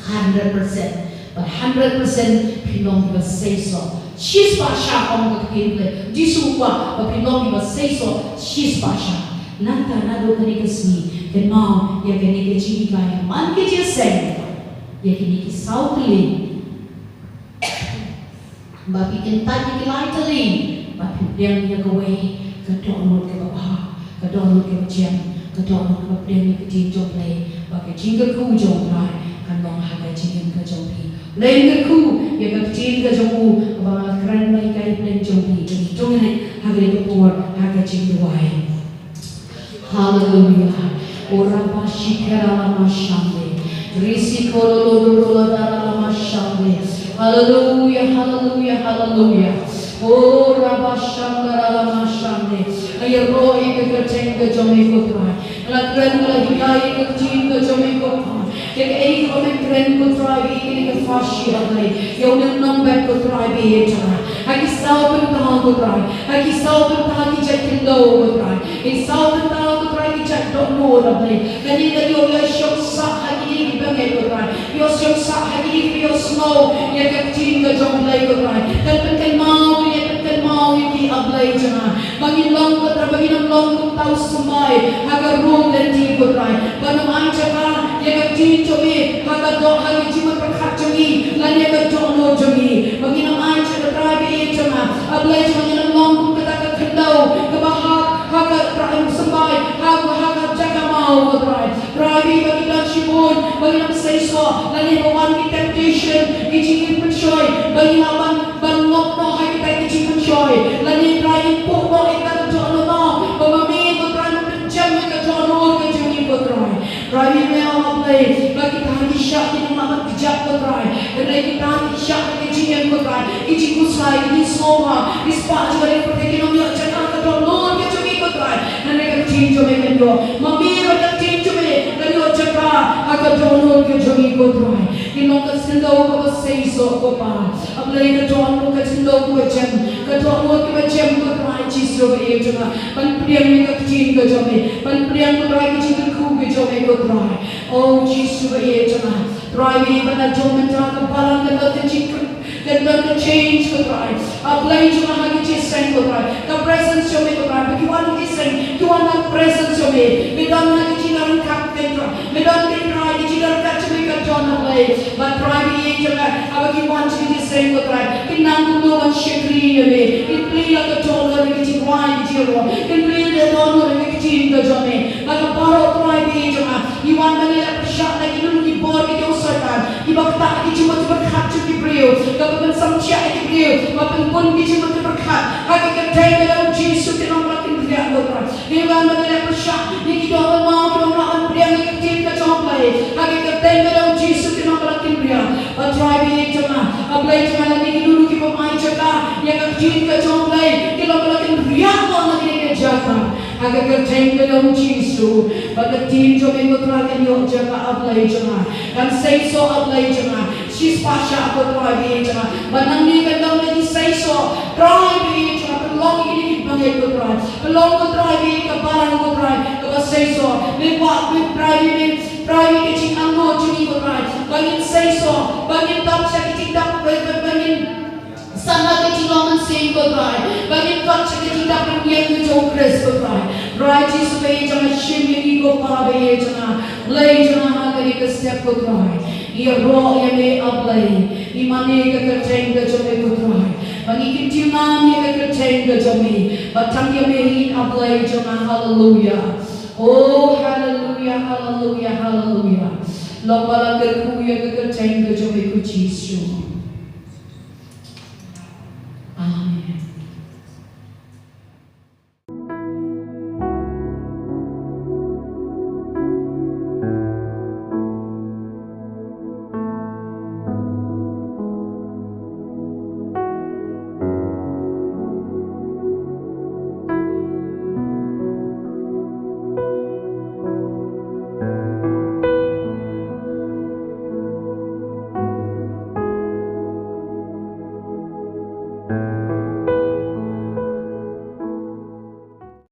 Hundred percent. Bad hundred percent phin long kiba seisoh. Shispah shah, ong ka ktien U Blei. Jisu u kwah ba phin long kiba seisoh shispah shah. Nangta naduh kane ka sngi, kynmaw ïa kane ka jinghikai man ka jingïaseng. Ïa kine ki saw tylli. Ba phi kyntait ïa ki lai tylli, ba phi pdiang ïa kawei, ka dohnud kaba bha, ka dohnud kaba jem, ka dohnud kaba pdiang ïa ka ktien jong U Blei, ba ka jingkyrkhu jong U Trai kan long ha ka jingim ka jong phi. Leit kyrkhu ïa ka ktien ka jong u, kaba nga kren ba ïa ka ktien jong phi, jong phi, jong phi, ha ka por, ha ka jingduwai. Haleluya. Ora ba shikera la mashande. Risi koro lo doro la dara la mashande. Haleluya, haleluya, haleluya. Ora ba shandara la mashande. Nga ïaroh ïa ka kyrteng ka jong me ko Trai. Nga la kren, nga la hikai ïa ka ktien ka jong me ko Trai. Ïa kaei kaba me kren ko Trai, ïa kane ka pharshi, ah Blei. Ïa une u nongbet ko Trai, ba ïeit jong nga. Ha ki saw bynta ko Trai. Ha ki saw bynta ki jait khyndew ko Trai. Ki saw bynta ko Trai ki jait dohnud, ah Blei. Kane ka ïoh ïa shong sah ha kine kiba ngeit ko Trai. Ïoh shong sah ha kine kiba ïohsngew ïa ka ktien ka jong Blei ko Trai. Kan pynkynmaw, kan pynkynmaw ïa ki, ah Blei jong nga. Ba ngin long ko Trai, ba ngin ym long kum uta u symbai ha ka room lynti ko Trai. Ba ngin ym ai jaka ïa ka ktien jong me ha ka doh, ha ka jingmut pyrkhat jong ngi, lane ha ka dohnud jong ngi. Ba ngin ym ai jaka, Trai ba ïeit jong nga, ah Blei jong nga, ngin ym long kum kata ka khyndew kaba ha, ha ka, Trai, symbai ha ka, ha ka jaka maw. Trai, Trai, ba ki don shibun ba ki nang seisoh, lane ba wan ki temptation, ki jingpynshoi, ba ki nang ban ban ngop noh ha kita ki jingpynshoi, lane Trai, ngi puh noh ïa kita ki dohnud, ba ma me ko Trai, me pynjem ïa ka dohnud ka jong ngi ko Trai. Trai, me ong A Blei ba kita ki shah ki nang ban kjat ko Trai, hynrei kita ki shah ki jingim ko Trai, ki jingkhuslai, ki jingsngewbha, ki spah jong ka ri pyrthei, ki nang ïoh jaka ka dohnud ka jong ngi ko Trai. Hynrei ka ktien jong me kan ïoh, ma me ruh ka ktien jong me kan ïoh jaka ha ka dohnud ka jong ngi ko Trai. Ngi long ka khyndew kaba seisoh ko Pa. A Blei, ka dohnud ka khyndew kaba jem, ka dohnud kaba jem ko Trai Jisu ba ïeit jong nga. Ban pdiang ïa ka ktien ka jong me, ban pdiang ko Trai ka jingkyrkhu ka jong me ko Trai. O Jisu ba ïeit jong nga. Trai, ba na jong mynta ka balang kan don ka jingkyrkhu, kan don ka change ko Trai. A Blei jong nga, ha ka jingïaseng ko Trai, ka presence jong me ko Trai, ba ki wan ha ka jingïaseng ki wan ha ka presence jong me. Me don ha ka jingïaryngkat ko Trai, me don ko Trai, ka jingïaryngkat jong me ka don A Blei. Bad Trai, ba ïeit jong nga, haba ki wan sha ka jingïaseng ko Trai, kin nang kumno ban shakri ïa me, kin plie ïa ka dohnud ha ka jingrwai ka jingïaroh, kin plie ïa ka dohnud ha ka ktien ka jong me. Bad ka baroh Trai, ba ïeit jong nga, ngi wan ban ïaleh pyrshah na ki lum ki bor ki jong u Soitan, kiba ktah ki jingmut jingpyrkhat jong ki briew, kaba pynsamthiah ïa ki briew, ba pynbun ki jingmut jingpyrkhat. Ha ka kyrteng ka jong u Jisu, ki nongpynim ki riah ko Trai. Ngi wan ban ïaleh pyrshah ïa ki dohnud kiba ym lah ban pdiang ïa ka ktien ka jong U Blei. Ha ka kyrteng ka jong u Jisu, ki nongpynim ki riah. Bad Trai, ba ïeit jong nga, A Blei jong nga, lane ki lulu kiba ym ai jaka ïa ka ktien ka jong U Blei, ki nongpynim ki riah mo na kane ka jaka. Ha ka kyrteng ka jong u Jisu, ba ka ktien jong me ko Trai kan ïoh jaka, A Blei jong nga. Kan seisoh, A Blei jong nga. Shispah shah ko Trai, ba ïeit jong nga. Ba nangne kan don ka jingseisoh, Trai, ba ïeit jong nga. Pynlong ïa kine ki bangeit ko Trai, pynlong ko Trai, ba ïeit, ka balang ko Trai, kaba seisoh. Me kwah, me Trai, me, Trai, me ka jingangnud jong ngi ko Trai, ba ngin seisoh, ba ngin dap sha ka jingdap, ba, ba, ba ngin Sa na ka jinglong mynsiem ko Trai, ba ngin kot sha ka jingdap rynïeng ka jong u Khrist ko Trai. Trai Jisu ba ïeit jong nga, shim ïa ngi ko Pa ba ïeit jong nga. Blei jong nga, ha kane ka step ko Trai, ngi ïaroh ïa me A Blei, ngi mane ka kyrteng ka jong me ko Trai, ba ngi kyntiew nam ïa ka kyrteng ka jong me, ba tang ïa me hi A Blei jong nga. Haleluya. Oh, haleluya, haleluya, haleluya. Long ba la kyrkhu ïa ka kyrteng ka jong me ko Jisu.